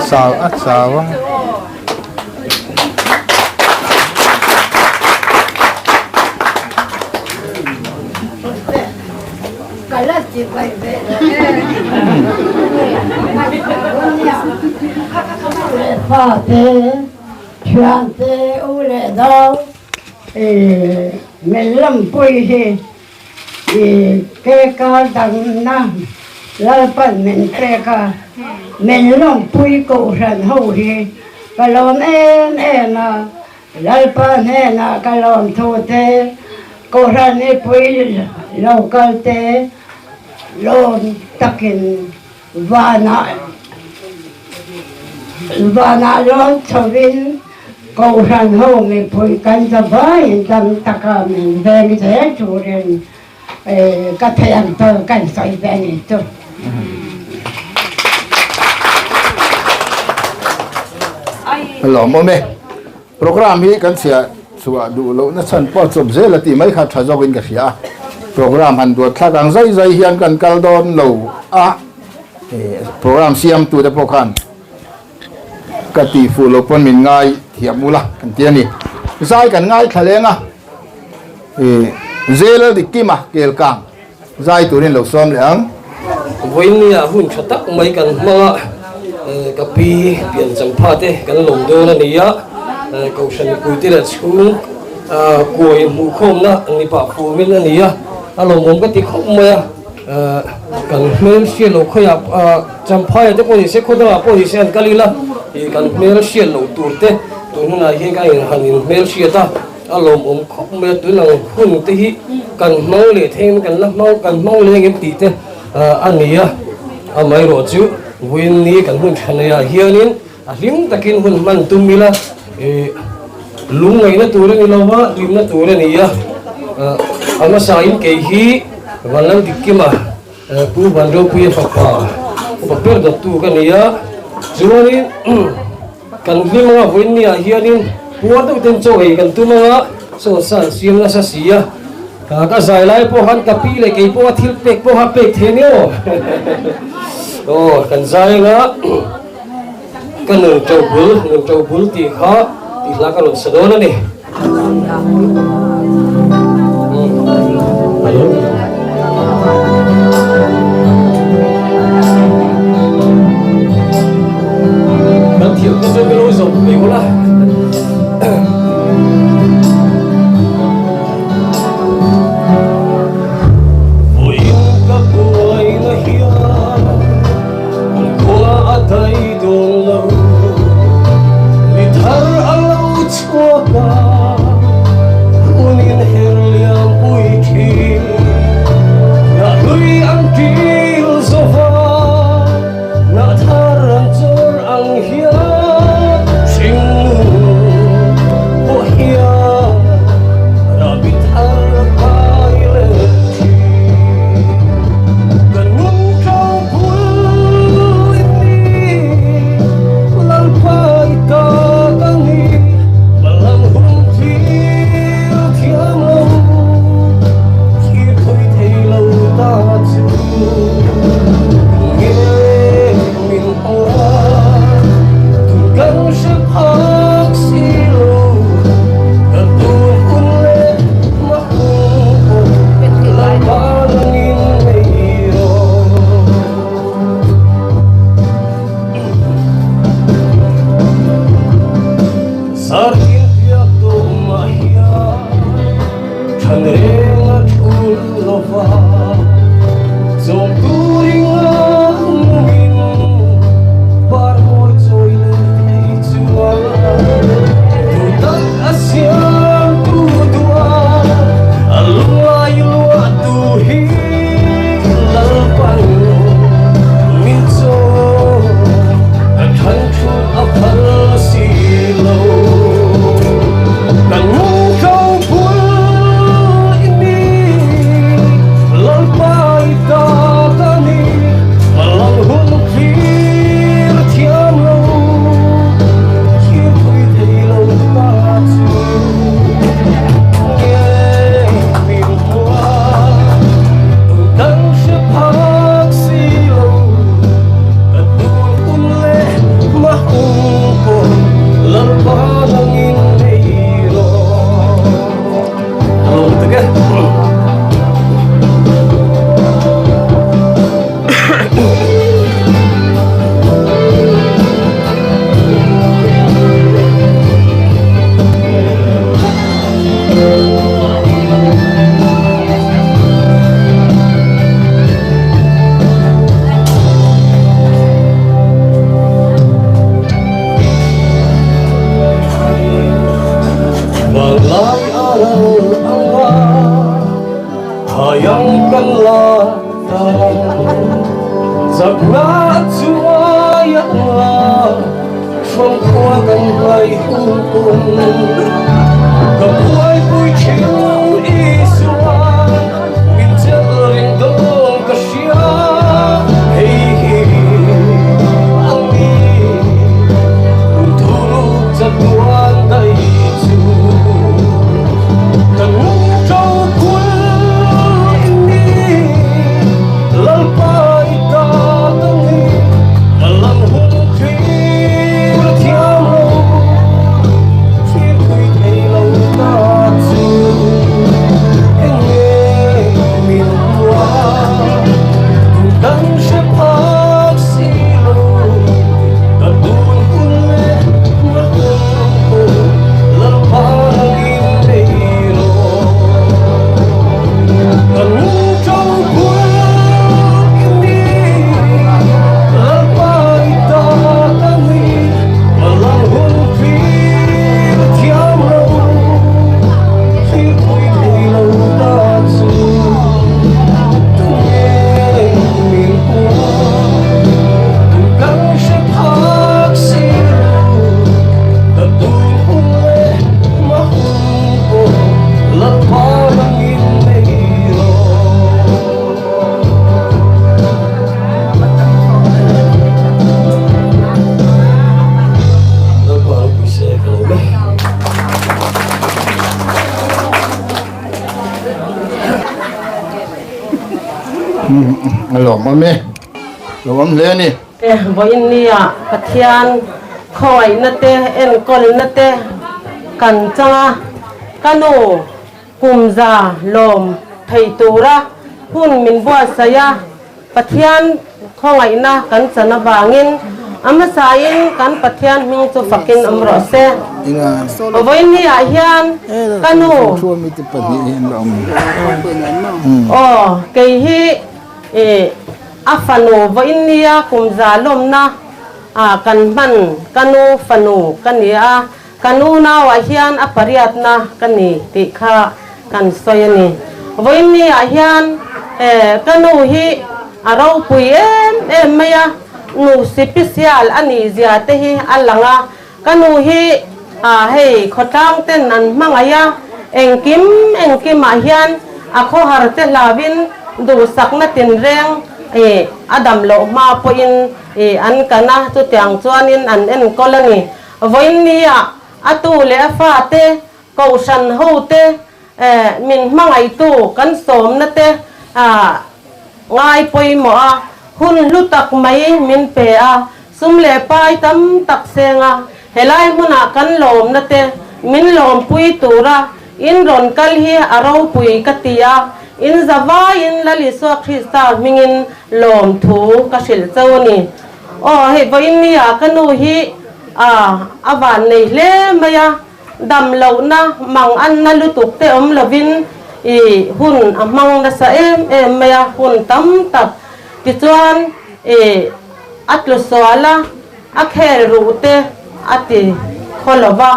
Chau a chau a. Fate thiante u leh dau min lawmpui hi I peka dangna Lalpan min pek a, min lawmpui kohhran ho hi ka lawm em em a, Lalpa hnenah ka lawm thu te, kohhran mipui lo kal te lawm takin vanah vanah lawm chhovin Kohhran ho mipui kan zavaiin dam taka min veng zel turin ka theih ang tawl kan sawi ve a ni chu. Lawmawm e. Program hi kan chhiah chhuah duh lohna chhan pawh chawp zel a tih mai kha tha zawkin ka hria a. Program han duat thlak ang zai zai hian kan kal dawn lo a, program siamtute pawh khan Ka tih fuh loh pawn min ngai thiam ula kan ti a ni. Zai kan ngaithla leng a, ih Zel dik kim a kel kang zai turin lo sawm leh ang. Vawinia hun tha tak mai kan hmang a, ka pi pian champha te kan lawm dawn a ni a, Kohhran mipuite leh chhung kuai hmuhkhawmna ni pah fumin a ni a, a lawmawm ka ti khawp mai a. Kan hmel hriat loh khawiah Champhaia te pawh ni se khaw dangah pawh ni se an kal ila ih kan hmel hriat loh tur te tun hunah hian ka in han in hmel hriat a, a lawmawm khawp mai a tun ang hun te hi kan hmang leh theng kan la hmang kan hmang leng em tih te a ni a, amaherawh chu vawiin kan hun tha nei ah hianin a hlim takin hun hman tum ila ih lungngaihna tur a ni lo va hlimna tur a ni a, a hmasain kei hi Vanlaldikkima Pu Vanropuia fapa upa ber dawttu ka ni a, chuanin kan hlim anga vawiinniah hianin puar deuh ten chaw ei kan tum anga chaw san siam nasa si a, ka zai lai pawh khan ka pi leh kei pawha thil pek pawh kha pek thei ania aw aw kan zai anga ka nun to bul nun to bul tih kha tih hla ka rawn sa dawn a ni. Kan thiam te chuan ka lo zawm ve ula. Vawiin ka buaina hian khua a dai dawn lo, ni thar a lo chhuak a, hunin her liam pui thin. a chuai anga Fangkhua kan ngaih hun pawn Ka buaipui thin Isuan min chelh reng dawn ka hria Hei hi a ni hun thuruk chatuan daih chu Kan nung ṭo kulh i ni Lalpa i ta ka ni Ka lam hun thlir thiam lo thlir thui thei lo ta chu eng nge min hua tun kan hre phak si lo ka tun hun leh hma hun pawh Lalpa nangin nei rawh ka nung ṭo kulh i ni Lalpa i ta ka ni ka lam hun thlir thiam lo thlir thui thei lo ta chu tu nge min hua tun kan hre phak si lo ka tun hun leh hma hun pawh Lalpa nangin nei rawh. Lalpa ropui se ka lo be. A lawmawm e, lawmawm hle a ni. Vawiin nia Pathian khawngaihna te enkawlna te kan chang a, ka nu Kum za lawm thei tura hun min buatsaih a, Pathian khawngaihna kan chan avangin a hmasain kan Pathian hming chu fakin awm rawh se. Vawiinniah hian ka nu aw kei hi a fanu vawiinnia kum za lawmna kan hman ka nu fanu ka ni a. Kan unauah hian a pariatna ka ni tih kha kan sawi a ni. Vawiinniah hian ka nu hi a ropui em em mai a, nu sipisial a nih zia te hi a lang a. Ka nu hi hei khawtlang ten an hmangaih a, engkim engkimah hian a khawhar te hlauin duhsakna tinreng a dam loh hma pawhin an kan a, chutiang chuanin an enkawl a ni. Vawiinnia a tu leh a fate, kohhran hote, min hmangaihtu kan sawmna te ngai pawimawh a, hun hlu tak mai min pe a, sum leh pai tam tak seng a, helai hmunah kan lawmna te min lawmpui tura in rawn kal hi a ropui ka ti a, in zavaiin Lal Isua Krista hmingin lawmthu ka hrilh cho a ni. Aw hei vawiinnia ka nu hi a a van nei hle mai a, dam lohna mang anna lutuk te awm lovin i hun a hmang nasa em em mai a, hun tam tak tichuan i a tlu sual a, a khel ruh te a ti khaw lo va,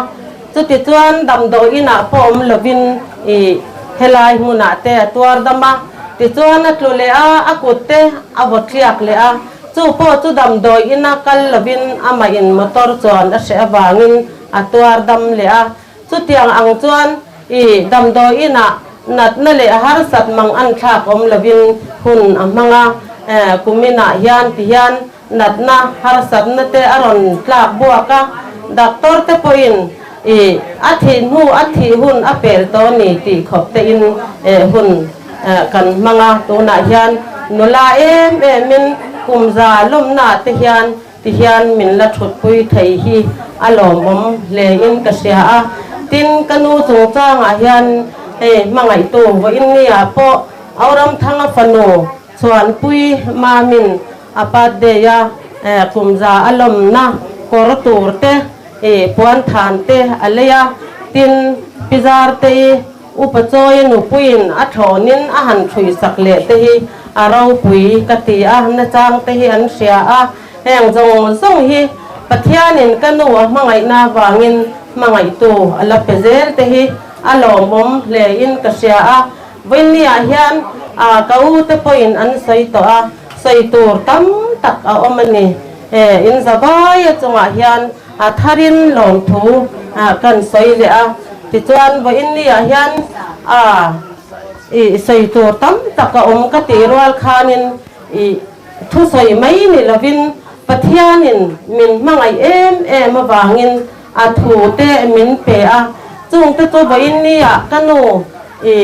chutichuan damdawi inah pawh awm lovin i helai hmunah te a tuar dam a, tichuan a tlu leh a, a kut te a vaw tliak leh a. Chu pawh chu damdawi ina kal lovin amah in motor chuan a hreh avangin a tuar dam leh a. Chutiang ang chuan i damdawi inah natna leh harsat mang an thlak awm lovin hun a hmang a. Kuminah hian ti hian natna harsatna te a rawn tlak buak a, doctor te pawhin i a thih hnu a thih hun a pel tawh ni tih khawp te in hun Kan hmang a, tunah hian nula em emin kum za lawmnaah te hian ti hian min la thutpui thei hi a lawmawm hlein ka hria a. Tin, ka nu chungchangah hian hei hmangaihtu vawiinniah pawh Auramthanga fanu Chhuanpui Mamin a birthday a kum za a lawmna kawr tur te puan than te a lei a, tin, Pi Zartei Upa Chawia nupuiin a thlawnin a han ṭhuisak leh te hi a ropui ka ti a, nachang te hi an hria a, heng zawng zawng hi Pathianin ka nu a hmangaihna avangin hmangaihtu a la pe zel te hi a lawmawm hlein ka hria a, Vawiinniah hian ka u te pawhin an sawi tawh a, sawi tur tam tak. tak a awm a ni. In zavaia chungah hian a tharin lawmthu kan sawi leh a. Tichuan vawiin niah hian a i sawi tur tam tak a awm ka tih rual khanin i thusawi mai ni lovin Pathianin min hmangaih em em avangin a thu te min pe a, chungte chu vawiin niah ka nu i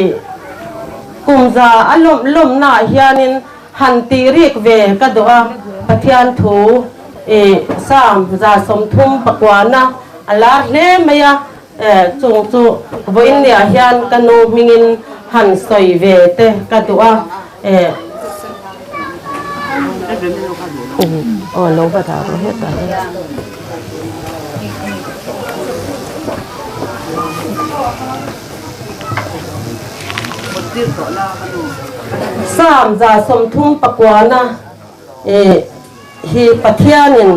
kumza a lawmh lawmnaah hianin han tih rik ve ka duh a, Pathian thu i Psalm 39 a a lar hle mai a, chung chu vawiin niah hian ka nu hmingin han sawi ve te ka duh a. Aw lo va dah rawh hetah hian. Psalm 39 hi Pathianin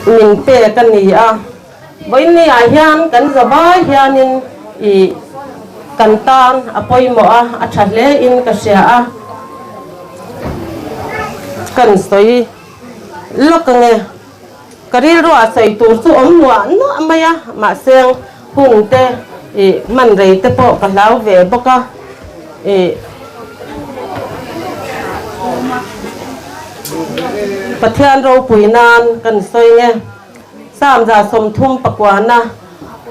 min pek a ni a. Vawiinniah hian kan zavai hianin i kan tan a pawimawh a, a tha hle in ka hria a. Kan sawi lawk ange. Ka rilruah sawi tur chu awm nuah nuah mai a, mahse hun te i hman rei te pawh ka hlau ve bawk a. I Pathian ropui nan kan sawi nge. Psalm 39,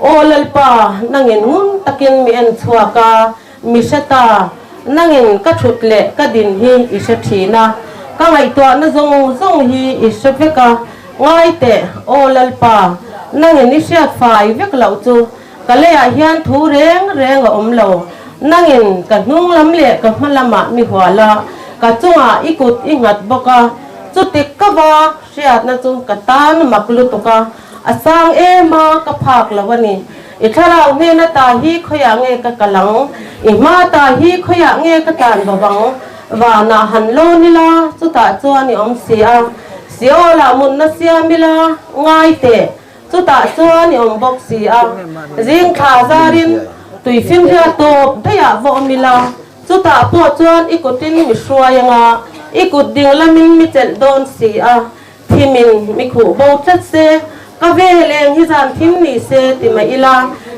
Aw Lalpa, nangin ngun takin mi en chhuak a, mi hre ta, nangin ka thut leh ka din hi i hre thin a, ka ngaihtuahna zawng zawng hi i hre vek a, ngai teh, Aw Lalpa, nangin i hriat fai vek loh chu ka leiah hian thu reng reng a awm lo, nangin ka hnung lam leh ka hma lamah mi hual a, ka chungah i kut i nghat bawk a, chutik ka va Hriatna chu ka tan mak lutuk a, a sang em a, ka phak lo a ni. I thlarau hnena ta hi khawiah nge ka kal ang? I hma ta hi khawiah nge ka tlan bo ang? Vanah han lawn ila, chutah chuan i awm si a. Seol-ah munna siam ila, ngai teh, chutah chuan i awm bawk si a. Zing thla zarin tuifinriat tawp daihah va awm ila, Chutah pawh chuan i kutin mi hruai anga, i kut ding lamin mi chelh dawn si a, thimin mi khuh bo tlat se, ka vel eng hi zan thim ni se ti mah ila,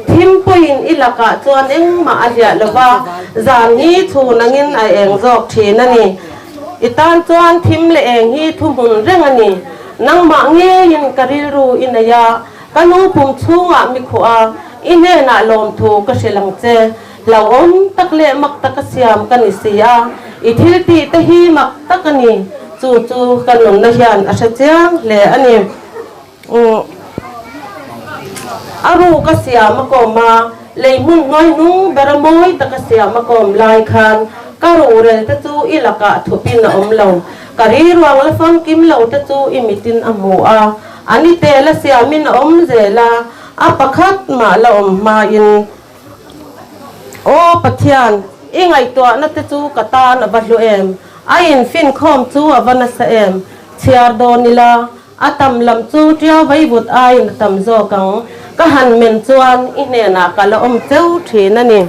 thim pawhin i lakah chuan engmah a hliah lo va, zan hi chhun angin a eng zawk thin a ni. I tan chuan thim leh eng hi thuhmun reng a ni. Nangmah ngeiin ka rilru i nei a, ka nu pum chhungah mi khuh a, i hnenah lawmthu ka hrilh ang che. Hlauhawm tak leh mak taka siam ka ni si a, i thil tih te hi mak tak a ni. Chu chu ka nunna hian a hre chiang hle a ni. A ruk a siam a kawm a, lei hmun hnuai hnung bera mawi taka siam a kawm lai khan ka ruhrel te chu i lakah thupin a awm lo. Ka riruang la famkim lo te chu i mitin a hmu a, a ni tel a siamin a awm zel a, a pakhat mah la awm hmain Aw Pathian, i ngaihtuahna te chu ka tan a va hlu em? A infinkhawm chu a va nasa em? Chhiar dawn ila, a tam lam chu ṭiau vaivut aiin a tam zawk ang. Ka han men chuan i hnenah ka la awm cheu ṭhin a ni.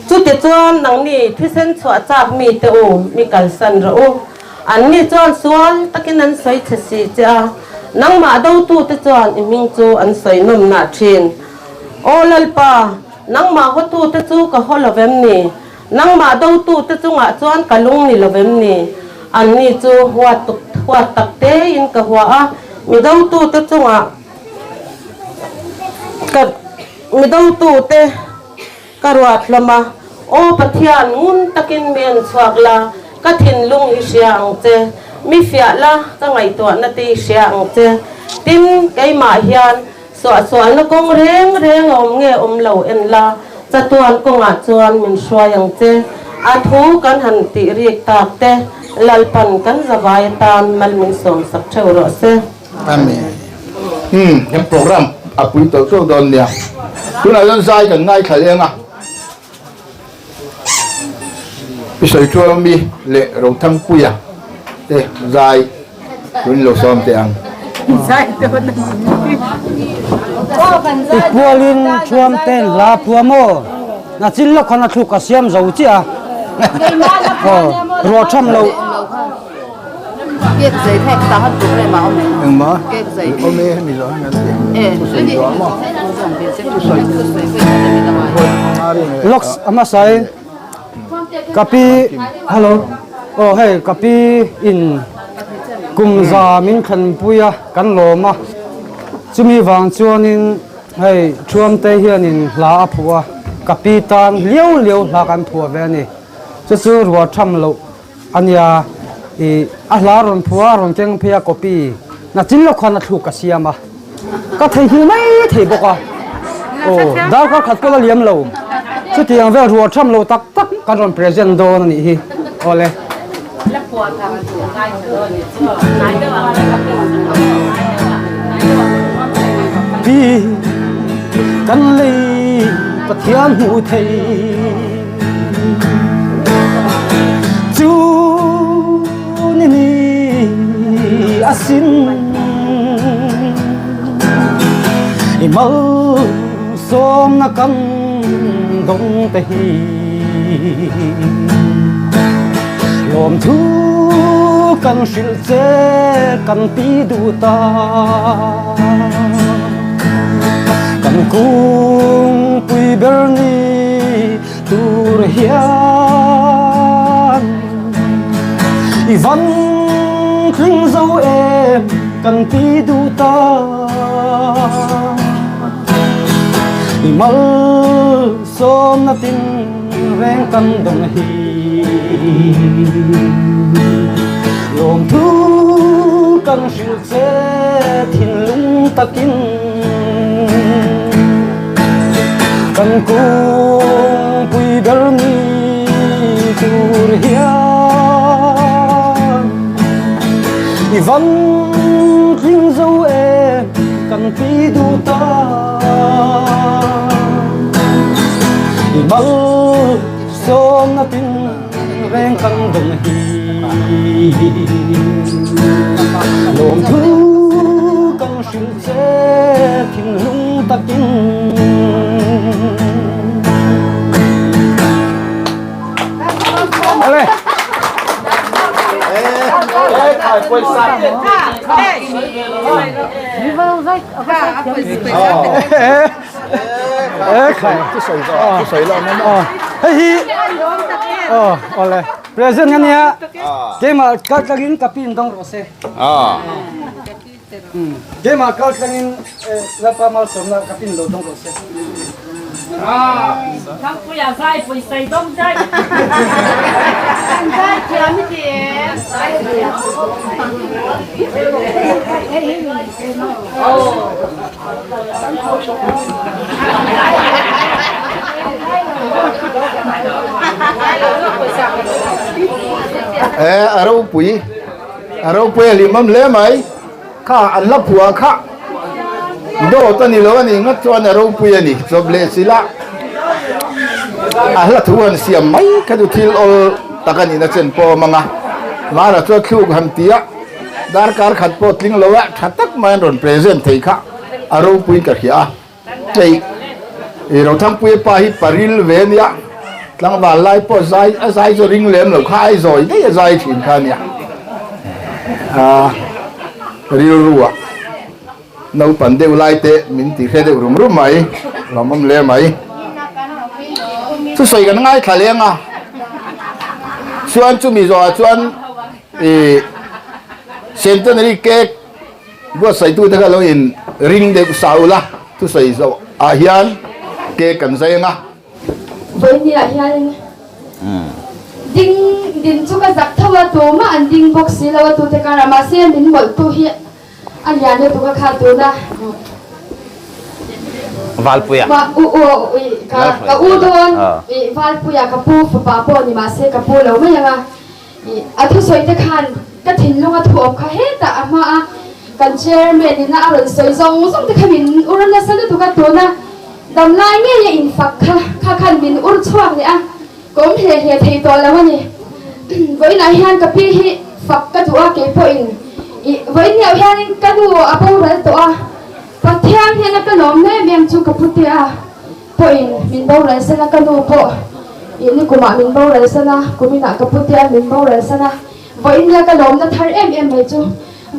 Chutichuan nangni thisen chhuah chak mite u, mi kalsan rawh u. Anni chuan sual takin an sawi che si che a, nangmah dotute chuan i hming chu an sawi nawmnah ṭhin. Aw Lalpa, nangmah hawtute chu ka haw lo vem ni? Nangmah dotute chungah chuan ka lung ni lo vem ni? Anni chu huat huat tak tein ka hua a, mi dotute chungah ka mi dotute ka ruat hlawm a. Aw Pathian, ngun takin mi en chhuak la, ka thinlung i hria ang che. Mi fiah la, ka ngaihtuahna te i hria ang che. Tin, keimah hian Suahsualna kawng reng reng a awm nge awm lo en la, chatuan kawngah chuan min hruai ang che. A thu kan han tih rik tak te, Lalpan kan zavai atan mal min sawm sak theuh rawh se. Amen. Umm kan program a pui tawh tawh dawn nia. Tunah chuan zai kan ngaithla leng a. I sawi thual awmi leh Rothangpuia te zai tun lo sawm teh ang. I pualin thuam ten hla phua maw? Na chin lawk khan a thluk a siam zo chiah a. Aw, ruah tham lo. Cake zei thek ta han program a awm em? Engmah? Cake zei. Awm e hemi zawh hian kan ti. Thusawi zawh maw? Thusawi Locks a hmasa in ka pi hello aw hei ka pi in kum za min thlanpui a kan lawm a chumi vang chuanin hei Thuamte hianin hla a phuah a ka pi tan liau liau hla kan phuah ve a ni chu chu ruah tham loh A nia, i a hla rawn phua a rawn keng phei a copy na chin lawk khan a thluk ka siam a, ka theihnghilh mai thei bawk a, aw darkar khat pawh la liam lo, chutiang vel ruah tham lo tak tak kan rawn present dawn a nih hi, awle. Pi kan lei Pathian hmuh thei. Chu ni ni a sin I mal sawm na kan dawng te hi Lawm thu kan hrilh che kan ti duh ta Kan kungpui ber ni tur hian I van tling zo em kan ti duh ta I mal sawm na tin reng kan dawng hi Lawmthu kan hrilh che thinlung takin Kan kungpui ber ni tur hian I van tling zo em kan ti duh ta I mal sawm na tin reng kan dawng hi Lawmthu kan hrilh che thinlung takin. Ale. Hei hi oh ole present ania keimah kal tlangin ka pin dong rawh se keimah kal tlangin Lalpa malsawmna ka pin lo dong rawh se. Thangpuia zai pawisa i dawng daih. Kan zai thiam i ti em? Eh, a ropui a ropui a hlimawm hle mai kha an la phuah kha dawt a ni lo a ni ngawt chuan a ropui a ni chawp leh sila a hla thu han siam mai kha chu thil awl tak a nihna chen pawh a awm ang a mara chuan thluk han ti a. Darkar khat pawh tling lo a tha tak mai an rawn present thei kha a ropui ka hria a. Hei i Rothangpuia pa hi paril ve a nia, tlangval lai pawh zai a zai chu ring lem lo kha ai zawi daih a zai thin kha a nia. A rilru ah naupan deuh lai te min ti hre deuh rum rum mai, lawmawm hle mai. Thusawi kan ngaithla leng a, chuan chumi zawhah chuan I centenary cake buatsaih te kha lo in ring deuh sa ula thusawi zawh ah hian cake kan zai ang a. Vawinia hianin ding din chu ka zak tho a, tumah an ding bawk si lo a tute karah mahse min mawlhtu hi A lian lutuk a kha tuna. Valpuia. Ma u u ui ka ka u dawn i Valpuia ka pu fapa pawh ni mahse ka pu lo mai anga i a thusawi te khan ka thinlung a thu awm kha hetah a hma a kan chairman in a rawn sawi zawng zawng te kha min ur nasa lutuk a tuna damlai ngei a infak kha kha khan min ur chhuak leh a ka awm hle hle thei tawh lo a ni. Vawiinah hian ka pi hi fak ka duh a, kei pawhin ih vawiin lioh hianin ka nu a boral tawh a, Pathian hian a ka lawm em em chu ka putea pawhin min boral san a, ka nu pawh ih nikumah min boral san a, kuminah ka putea min boral san a. Vawiin nia ka lawmna thar em em mai chu.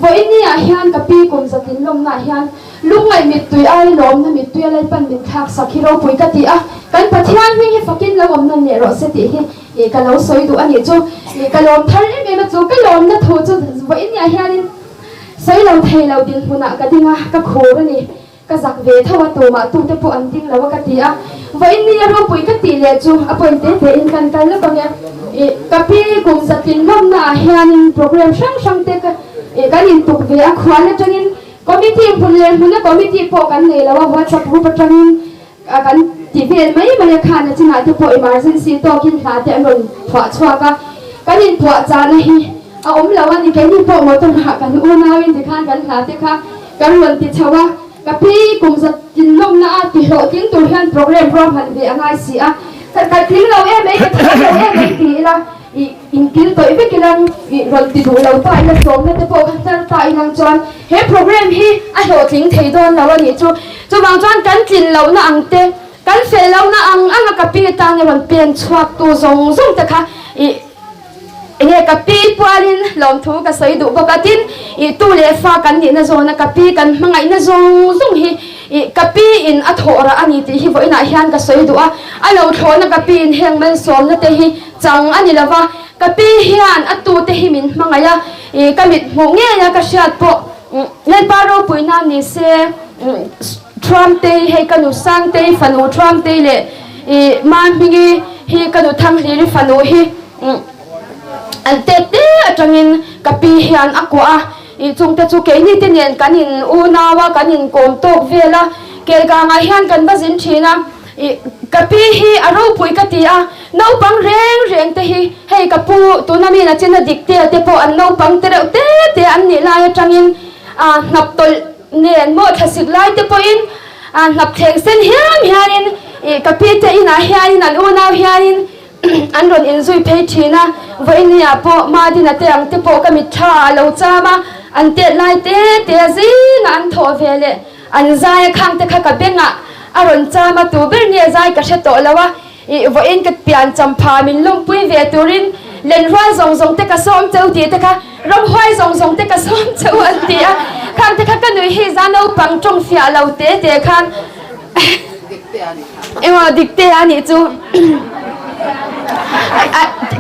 Vawiin niah hian ka pi kum zatin lawmnaah hian lungngaih mittui ai lawmna mittui a Lalpan min thlak sak hi ropui ka ti a, kan Pathian hming hi fakin lo awm nawn leh rawh se tih hi ih ka lo sawi duh a nih chu. Ih ka lawm thar em em a chu ka lawmna thu chu vawiin niah hianin sawi lo thei lo dinhmunah ka ding a, ka khur a ni. Ka zak ve tho a, tumah tute pawh an ding lo a ka ti a, vawiin ni a ropui ka tih leh chu a point te te in kan kal lawk ang e. Ih ka pi kum zatin lawmna ah hianin program hrang hrang te ka ih kan intuk ve a, khual atangin committee hmun leh hmuna committee pawh kan nei lo a, whatsapp group atangin kan ti vel mai mai a, khan a chinah te pawh emergency tawkin hla te an rawn phuah chhuak a, kan inpuahchahna hi a awm lo a ni, keini pawh motor ah kan unauin tikhan kan hla te kha Kan rawn ti chho a, ka pi kum zat tin lawmna a ti hlawhtling tur hian program ruahman ve a ngai si a, ka ka tling lo em mai, ka thiam lo em mai ti ila, ih inkil tawih vek ilang, ih rawn ti duh lo ta ila sawmna te pawh kha hnar ta ilang chuan he program hi a hlawhtling thei dawn lo a nih chu. Chuvang chuan kan tlin lohna ang te, kan fel lohna ang anga ka pi atana rawn pen chhuak tu zawng zawng te kha ih, Enge ka pi pualin lawmthu ka sawi duh bawk a, tin ih tu leh fa kan nihna zawna ka pi kan hmangaihna zawng zawng hi ih ka pi in a thawh rah a ni tih hi vawiinah hian ka sawi duh a, a lo thlawhna ka pi in heng malsawmna te hi chang a ni lova, ka pi hian a tu te hi min hmangaih a, ih ka mit hmuh ngei a ka hriat pawh Lalpa ropuina ni se Thuamtei hei ka nu Sangtei fanu Thuamtei leh ih Mahmingi hi ka nu Thanghliri fanu hi an tet te atangin ka pi hian a kuah a, ih chungte chu keini te nen kan in unau a, kan in kawm tawk vel a, Kelkangah hian kan va zin thin a, ih ka pi hi a ropui ka ti a, naupang reng reng te hi hei ka pu tuna mi na china dik te te pawh an naupang te reuh te te an nih lai atangin ah hnap tawlh nen maw thlasik lai te pawhin ah hnap thleng sen hiam hianin ih ka pi te inah hianin an unau hianin An rawn inzui phei thin a, vawinia pawh Madina te ang te pawh ka mitthla ah a lo cham a, an tet lai te te a zingah an thawh ve leh an zai a khang te kha ka bengah a rawn cham a, tu ber nge zai ka hre tawh lo a, ih vawiin ka pian champha min lawmpui ve turin lenrual zawng zawng te ka sawm cheu tih te kha ramhuai zawng zawng te ka sawm cheu an ti a, khang te kha ka nui hi za naupang tawng fiah lo te te khan. Engmaw dik te a nih chu.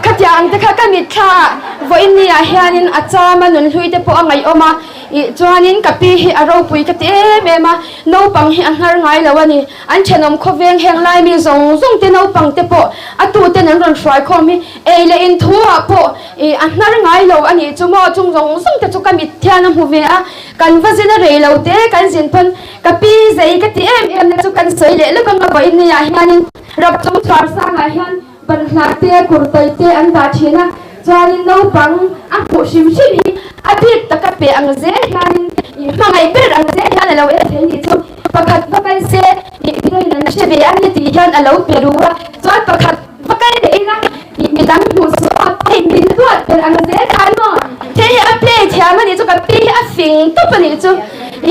Khatiang ang te kha ka mitthla ah vawiin ni ah hianin a cham a nunhlui te pawh a ngaihawm a, ih chuanin ka pi hi a ropui ka ti em em a, naupang hi a nghar ngai lo a ni. An thenawm khawveng heng lai mi zawng zawng te naupang te pawh a tu ten an rawn hruai khawm hi ei leh in thu ah pawh ih a hnar ngai lo a nih chu maw chung zawng zawng te chu ka mit hian a hmu ve a, kan va zin a rei lo te kan zin pawn Ka pi zei ka ti em em na chu kan sawi leh lawk anga vawiin ni ah hianin rap chung chhuar sangah hian banhla te kurtai te an dah thin a, chuanin naupang a hmuh hrim hrim hi a bik taka pe ang zel hianin ih hmangaih ber ang zel hian a lo en thei nih chu pakhat va kal se ih heroin an hre ve a ni tih hian a lo pe ru a, chuan pakhat va kal leh ila ih midang hmuh suh a hei min duat ber ang zel khan maw hei hi a play thiam a nih chu ka pi hi a fing tawp a nih chu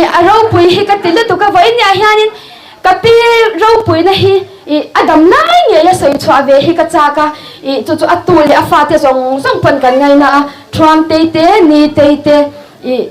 ih a ropui hi ka ti lutuk a vawiin ah hianin ka pi ropuina hi ih a dam lai ngei a sawi chhuah ve hi ka chak a ih chu chu a tu leh a fate zawng zawng pawn kan ngaina a thuamtei te ni tei te ih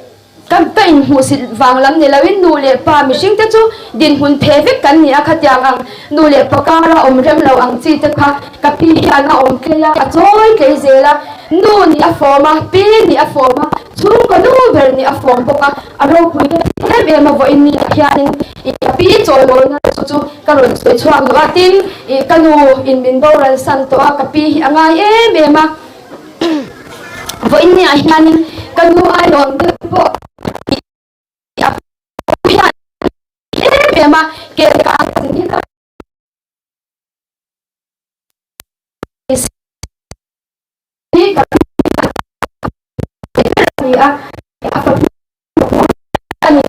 Ka ka inhmuhsit vang lam ni loin nu leh pa mihring te chu dinhmun phe vek kan ni a, khatiang ang nu leh pa kara awm rem lo ang chi te kha ka pi hian a awm tlei a, a chawi tlei zel a, nu nih a fawm a, pi nih a fawm a, chhungkaw nu ber nih a fawm bawk a, a ropui ka ti em em a vawiin ni ah hianin ih ka pi chawimawina chu chu ka rawn sawi chhuak duh a, tin ih ka nu in min boral san tawh a, ka pi hi a ngai em em a. Vawiin ni ah hianin ka nu aiawm deuh pawh a hian em em a ke ka hi ka a a ani.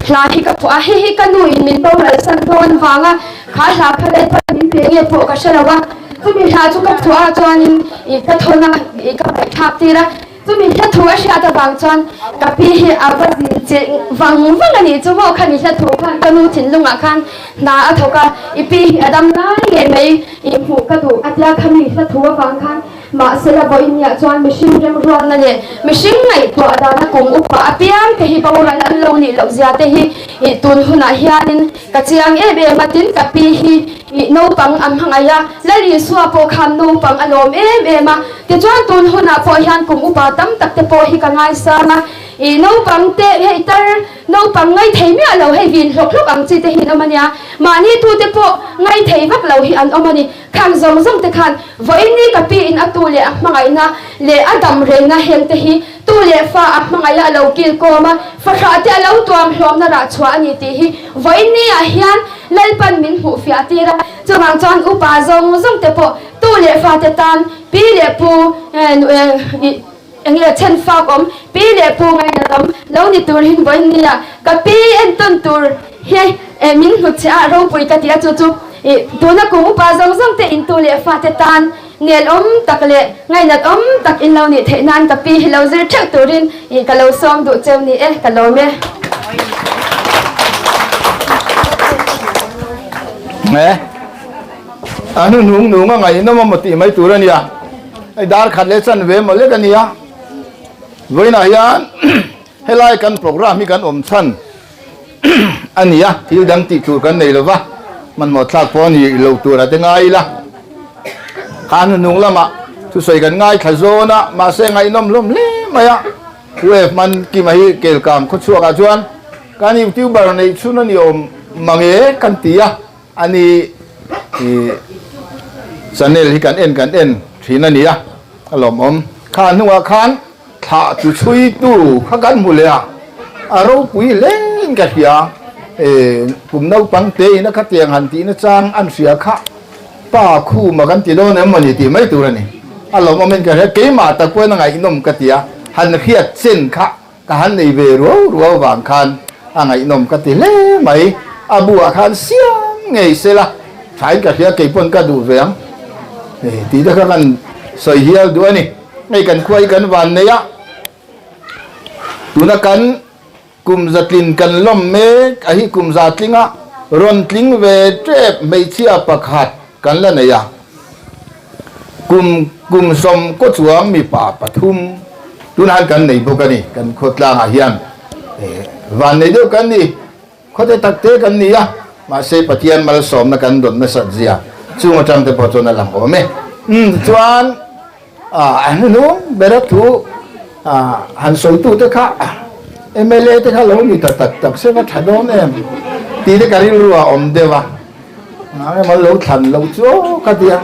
Hla hi ka phuah a, hei hi ka nu in min boral san dawn vanga kha hla kha leh min pe nge pawh ka hre lo a, chumi hla chu ka phuah a chuanin ih ka thawn a ih ka ngaihthlak tir a. Chumi hla thu a hriat avang chuan ka pi hi a va zin cheh vang vang a nih chu maw khami hla thu khan ka nu thinlungah khan hna a thawk a, i pi hi a dam lai ngei mai i hmuh ka duh a tia khami hla thu avang khan mahsela vawiinniah chuan mihring remruatna leh mihring ngaihtuah dana kum upa apiang te hi boral an lo nih loh zia te hi i tun hunah hianin ka chiang em em a tin ka pi hi i naupang a hmangaih a, Lal Isua pawh khan naupang a lawm em em a, tichuan tun hunah pawh hian kum upa tam tak te pawh hi ka ngaisang a, i naupang te hei tar naupang ngai thei miah lo hei vin hlawk hlawk ang chi te hi an awm a nia, mahni tu te pawh ngai thei vak lo hi an awm a ni, khang zawng zawng te khan vawiin ni ka pi in a tu leh a hmangaihna leh a dam rengna heng te hi tu leh fa a hmangaih a a lo kil kawm a, fahrah te a lo tuam hlawmna rah chhuah a ni tih hi vawiin ni ah hian Lalpan min hmuh fiah tir a, chuvang chuan upa zawng zawng te pawh tu leh fate tan pi leh pu eng nge chhen fak awm, pi leh pu ngainat awm lo ni tur hin vawiin nia ka pi entawn tur hi min hnut che a ropui ka ti a, chu chu tuna kum upa zawng zawng te in tu leh fate tan nel awm tak leh ngainat awm tak in lo nih theih nan ka pi hi lo zir theuh turin ka lo sawm duh cheu ni e, ka lawm e. Nge a hnuhnung nung a ngaihnawm a maw tih mai tur a nia, hei dar khat leh chan ve maw lek a nia, vawiinah hian helai kan program hi kan awm chhan a ni a, thil dang tih tur kan nei lova, hmanhmawh thlak pawh a ni lo tur a te ngai ila, kha hnuhnung lamah thusawi kan ngaithla zawn a, mahse ngaihnawm hlawm hle mai a, Wave man Kima hi Kelkang khawchhuakah chuan kan youtuber neih chhun a ni awm mange kan ti a, a ni i channel hi kan en kan en thin a ni a, a lawmawm. Kha hnungah khan Thlah chu chhuitu kha kan hmu leh a, a ropui hlein ka hria. E, kum naupang te ina khatiang han tihna chang an hria kha pa khuma kan ti dawn em mawni tih mai tur a ni. A lawmawmin ka hria, keimah tak pawhin a ngaihnawm ka ti a, han hriat chen kha ka han nei ve ruau ruau vang khan a ngaihnawm ka ti hle mai. A buah khan siam ngei sela thain ka hria, keipawn ka duh ve ang tih te kha kan sawi hial duh a ni. Hei kan khua hi kan van nei a, tuna kan kum zatlin kan lawm mek a hi kum za tlinga rawn tling ve tep hmeichhia pakhat kan la nei a, kum kum sawm kaw chuang mipa pathum tunah hian kan nei bawk a ni kan khawtlangah hian van nei deuh kan ni. Khawte takte kan ni a, mahse Pathian malsawmna kan dawn nasat zia chung atang te pawh chuan a lang awm e. Umm tichuan a hnuhnung bera thu han sawitute kha mla te kha lo ni ta tak tak se va tha dawn em tih te ka rilru a awm deuh a, engemaw lo thlan lo chu aw ka ti a,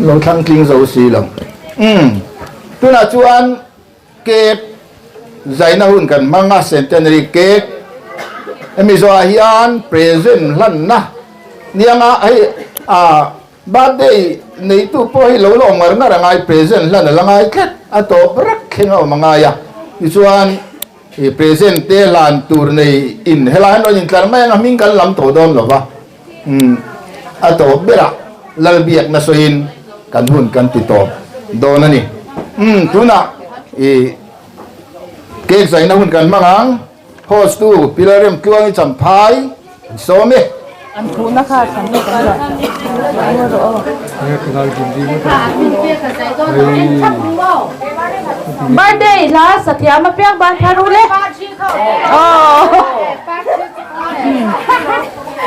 lo thlang tling zo si lo. Umm tunah chuan Cake zaina hun kan hmang a, Centenary Cake. Hemi zawhah hian present hlanna nianga hei ah birthday neitu pawh hi lo la awm ngar ngar a ngai, present hlan a la ngai tlat a tawp rak thleng a awm a ngai a. Tichuan i present te hlan tur nei in helai an rawn intlar mai ang a hming kan lam tawh dawn lo va, umm a tawp berah Lalbiakna sawiin kan hun kan ti tawp dawn a ni. Umm tunah i cake zaina hun kan hmang ang. Host tu Pi Lalremtluang i Champhai an sawm e. An khuhna kha kan lo kan ruah ruah rawh aw. Birthday hla sathiam apiang ban thar u le. Aw.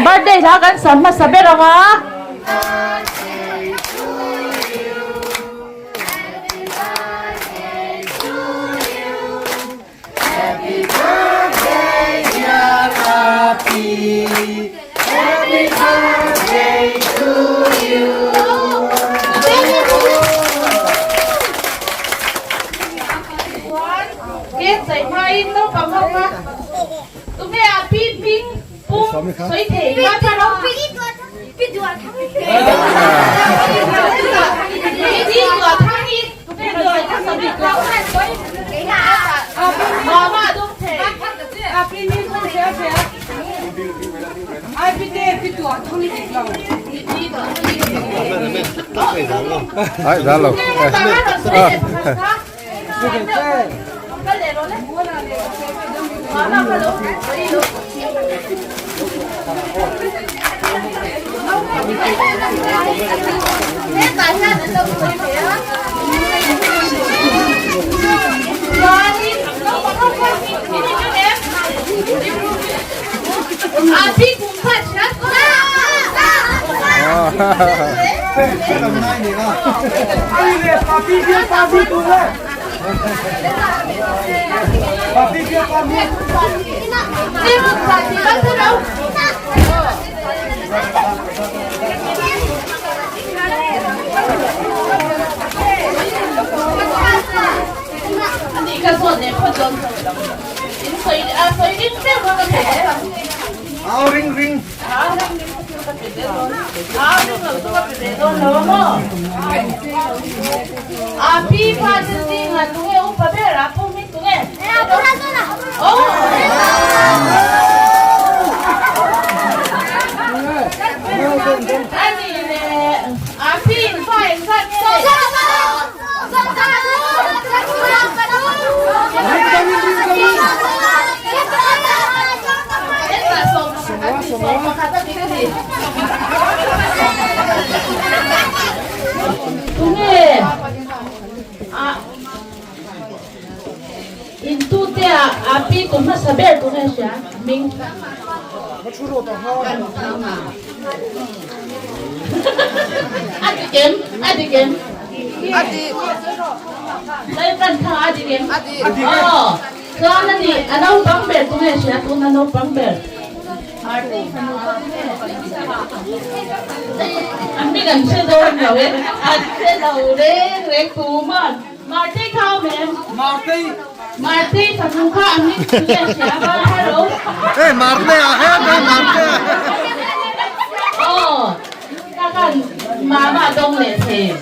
Birthday hla kan sa hmasa ber ang a.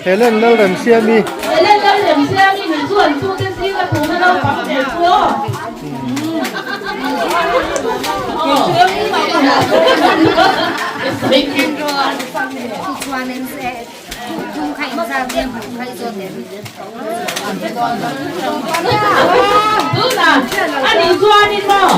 Helen Lalremsiami. Helen Lalremsiami ni chuan tute zinga tuna naupang ber chu aw. Tuna ani chuanin maw?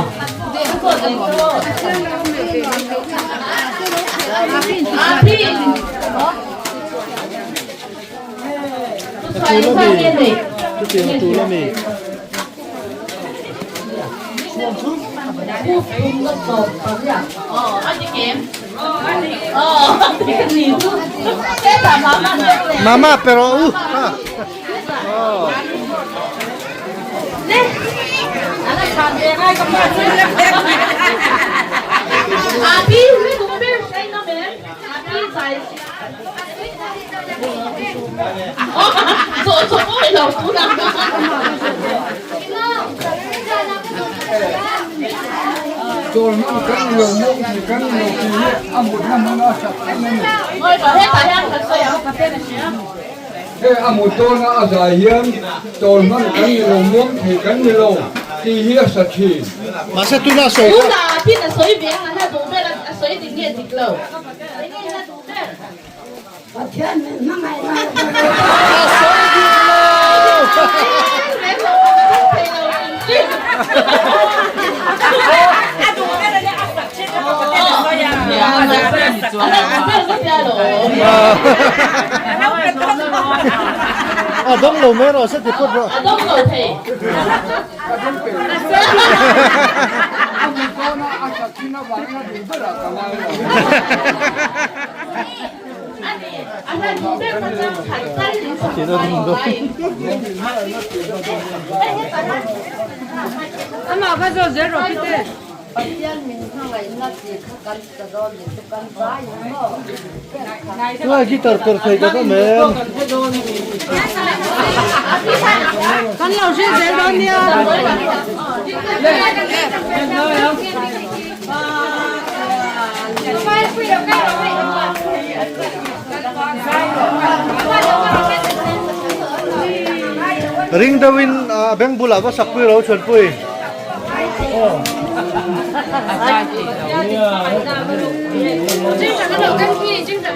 Mama pero u. He a mut dawna a zai hian chawl hman kan ni lo, muang thei kan ni lo tih hi a sa thin. Mahse tuna sawi kha. Tuna pin a sawi ve ang a hla duh ber a sawi dik nge dik lo. Enge hla duh ber? Pathian min hmangaih lai A sawi dik lo. A dawng lo mai rawh se ti phawt rawh. A dawng lo thei. Tungai guitar per thei ka awm em? Ring deuhin a beng bulah va sak pui ro chhuanpui.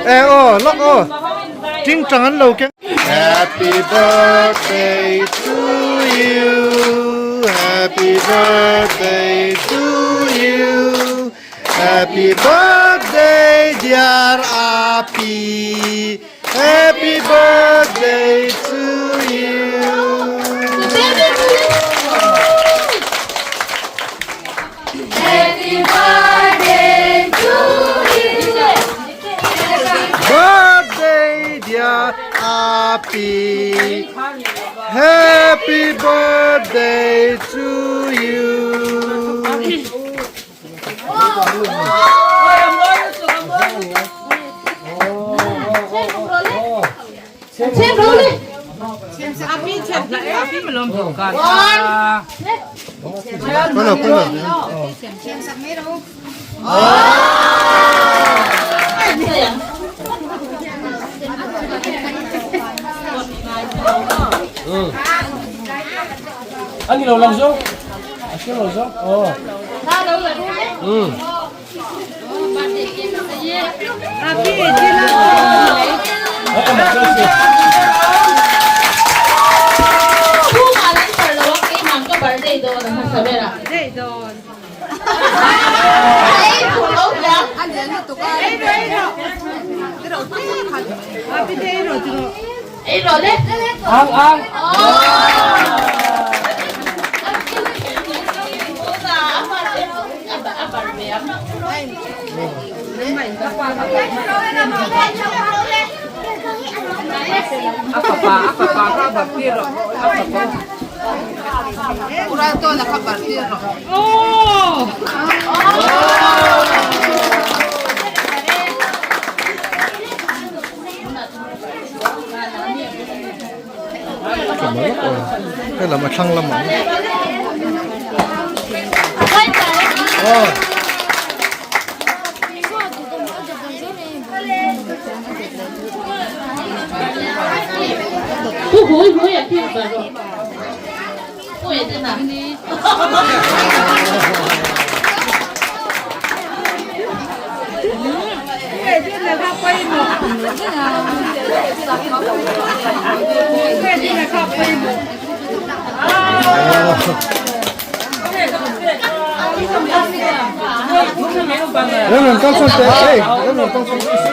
E aw lawk aw ting tang an lo keng. Happy birthday to you. you happy birthday to you happy birthday dear api happy birthday to you Happy birthday to you. Birthday dear Api Happy birthday to you Ani lo lang zo. A sia lo zo. Oh. Ang ang. Helam a thlang lamah Rawn kal sawn teh hey rawn kal sawn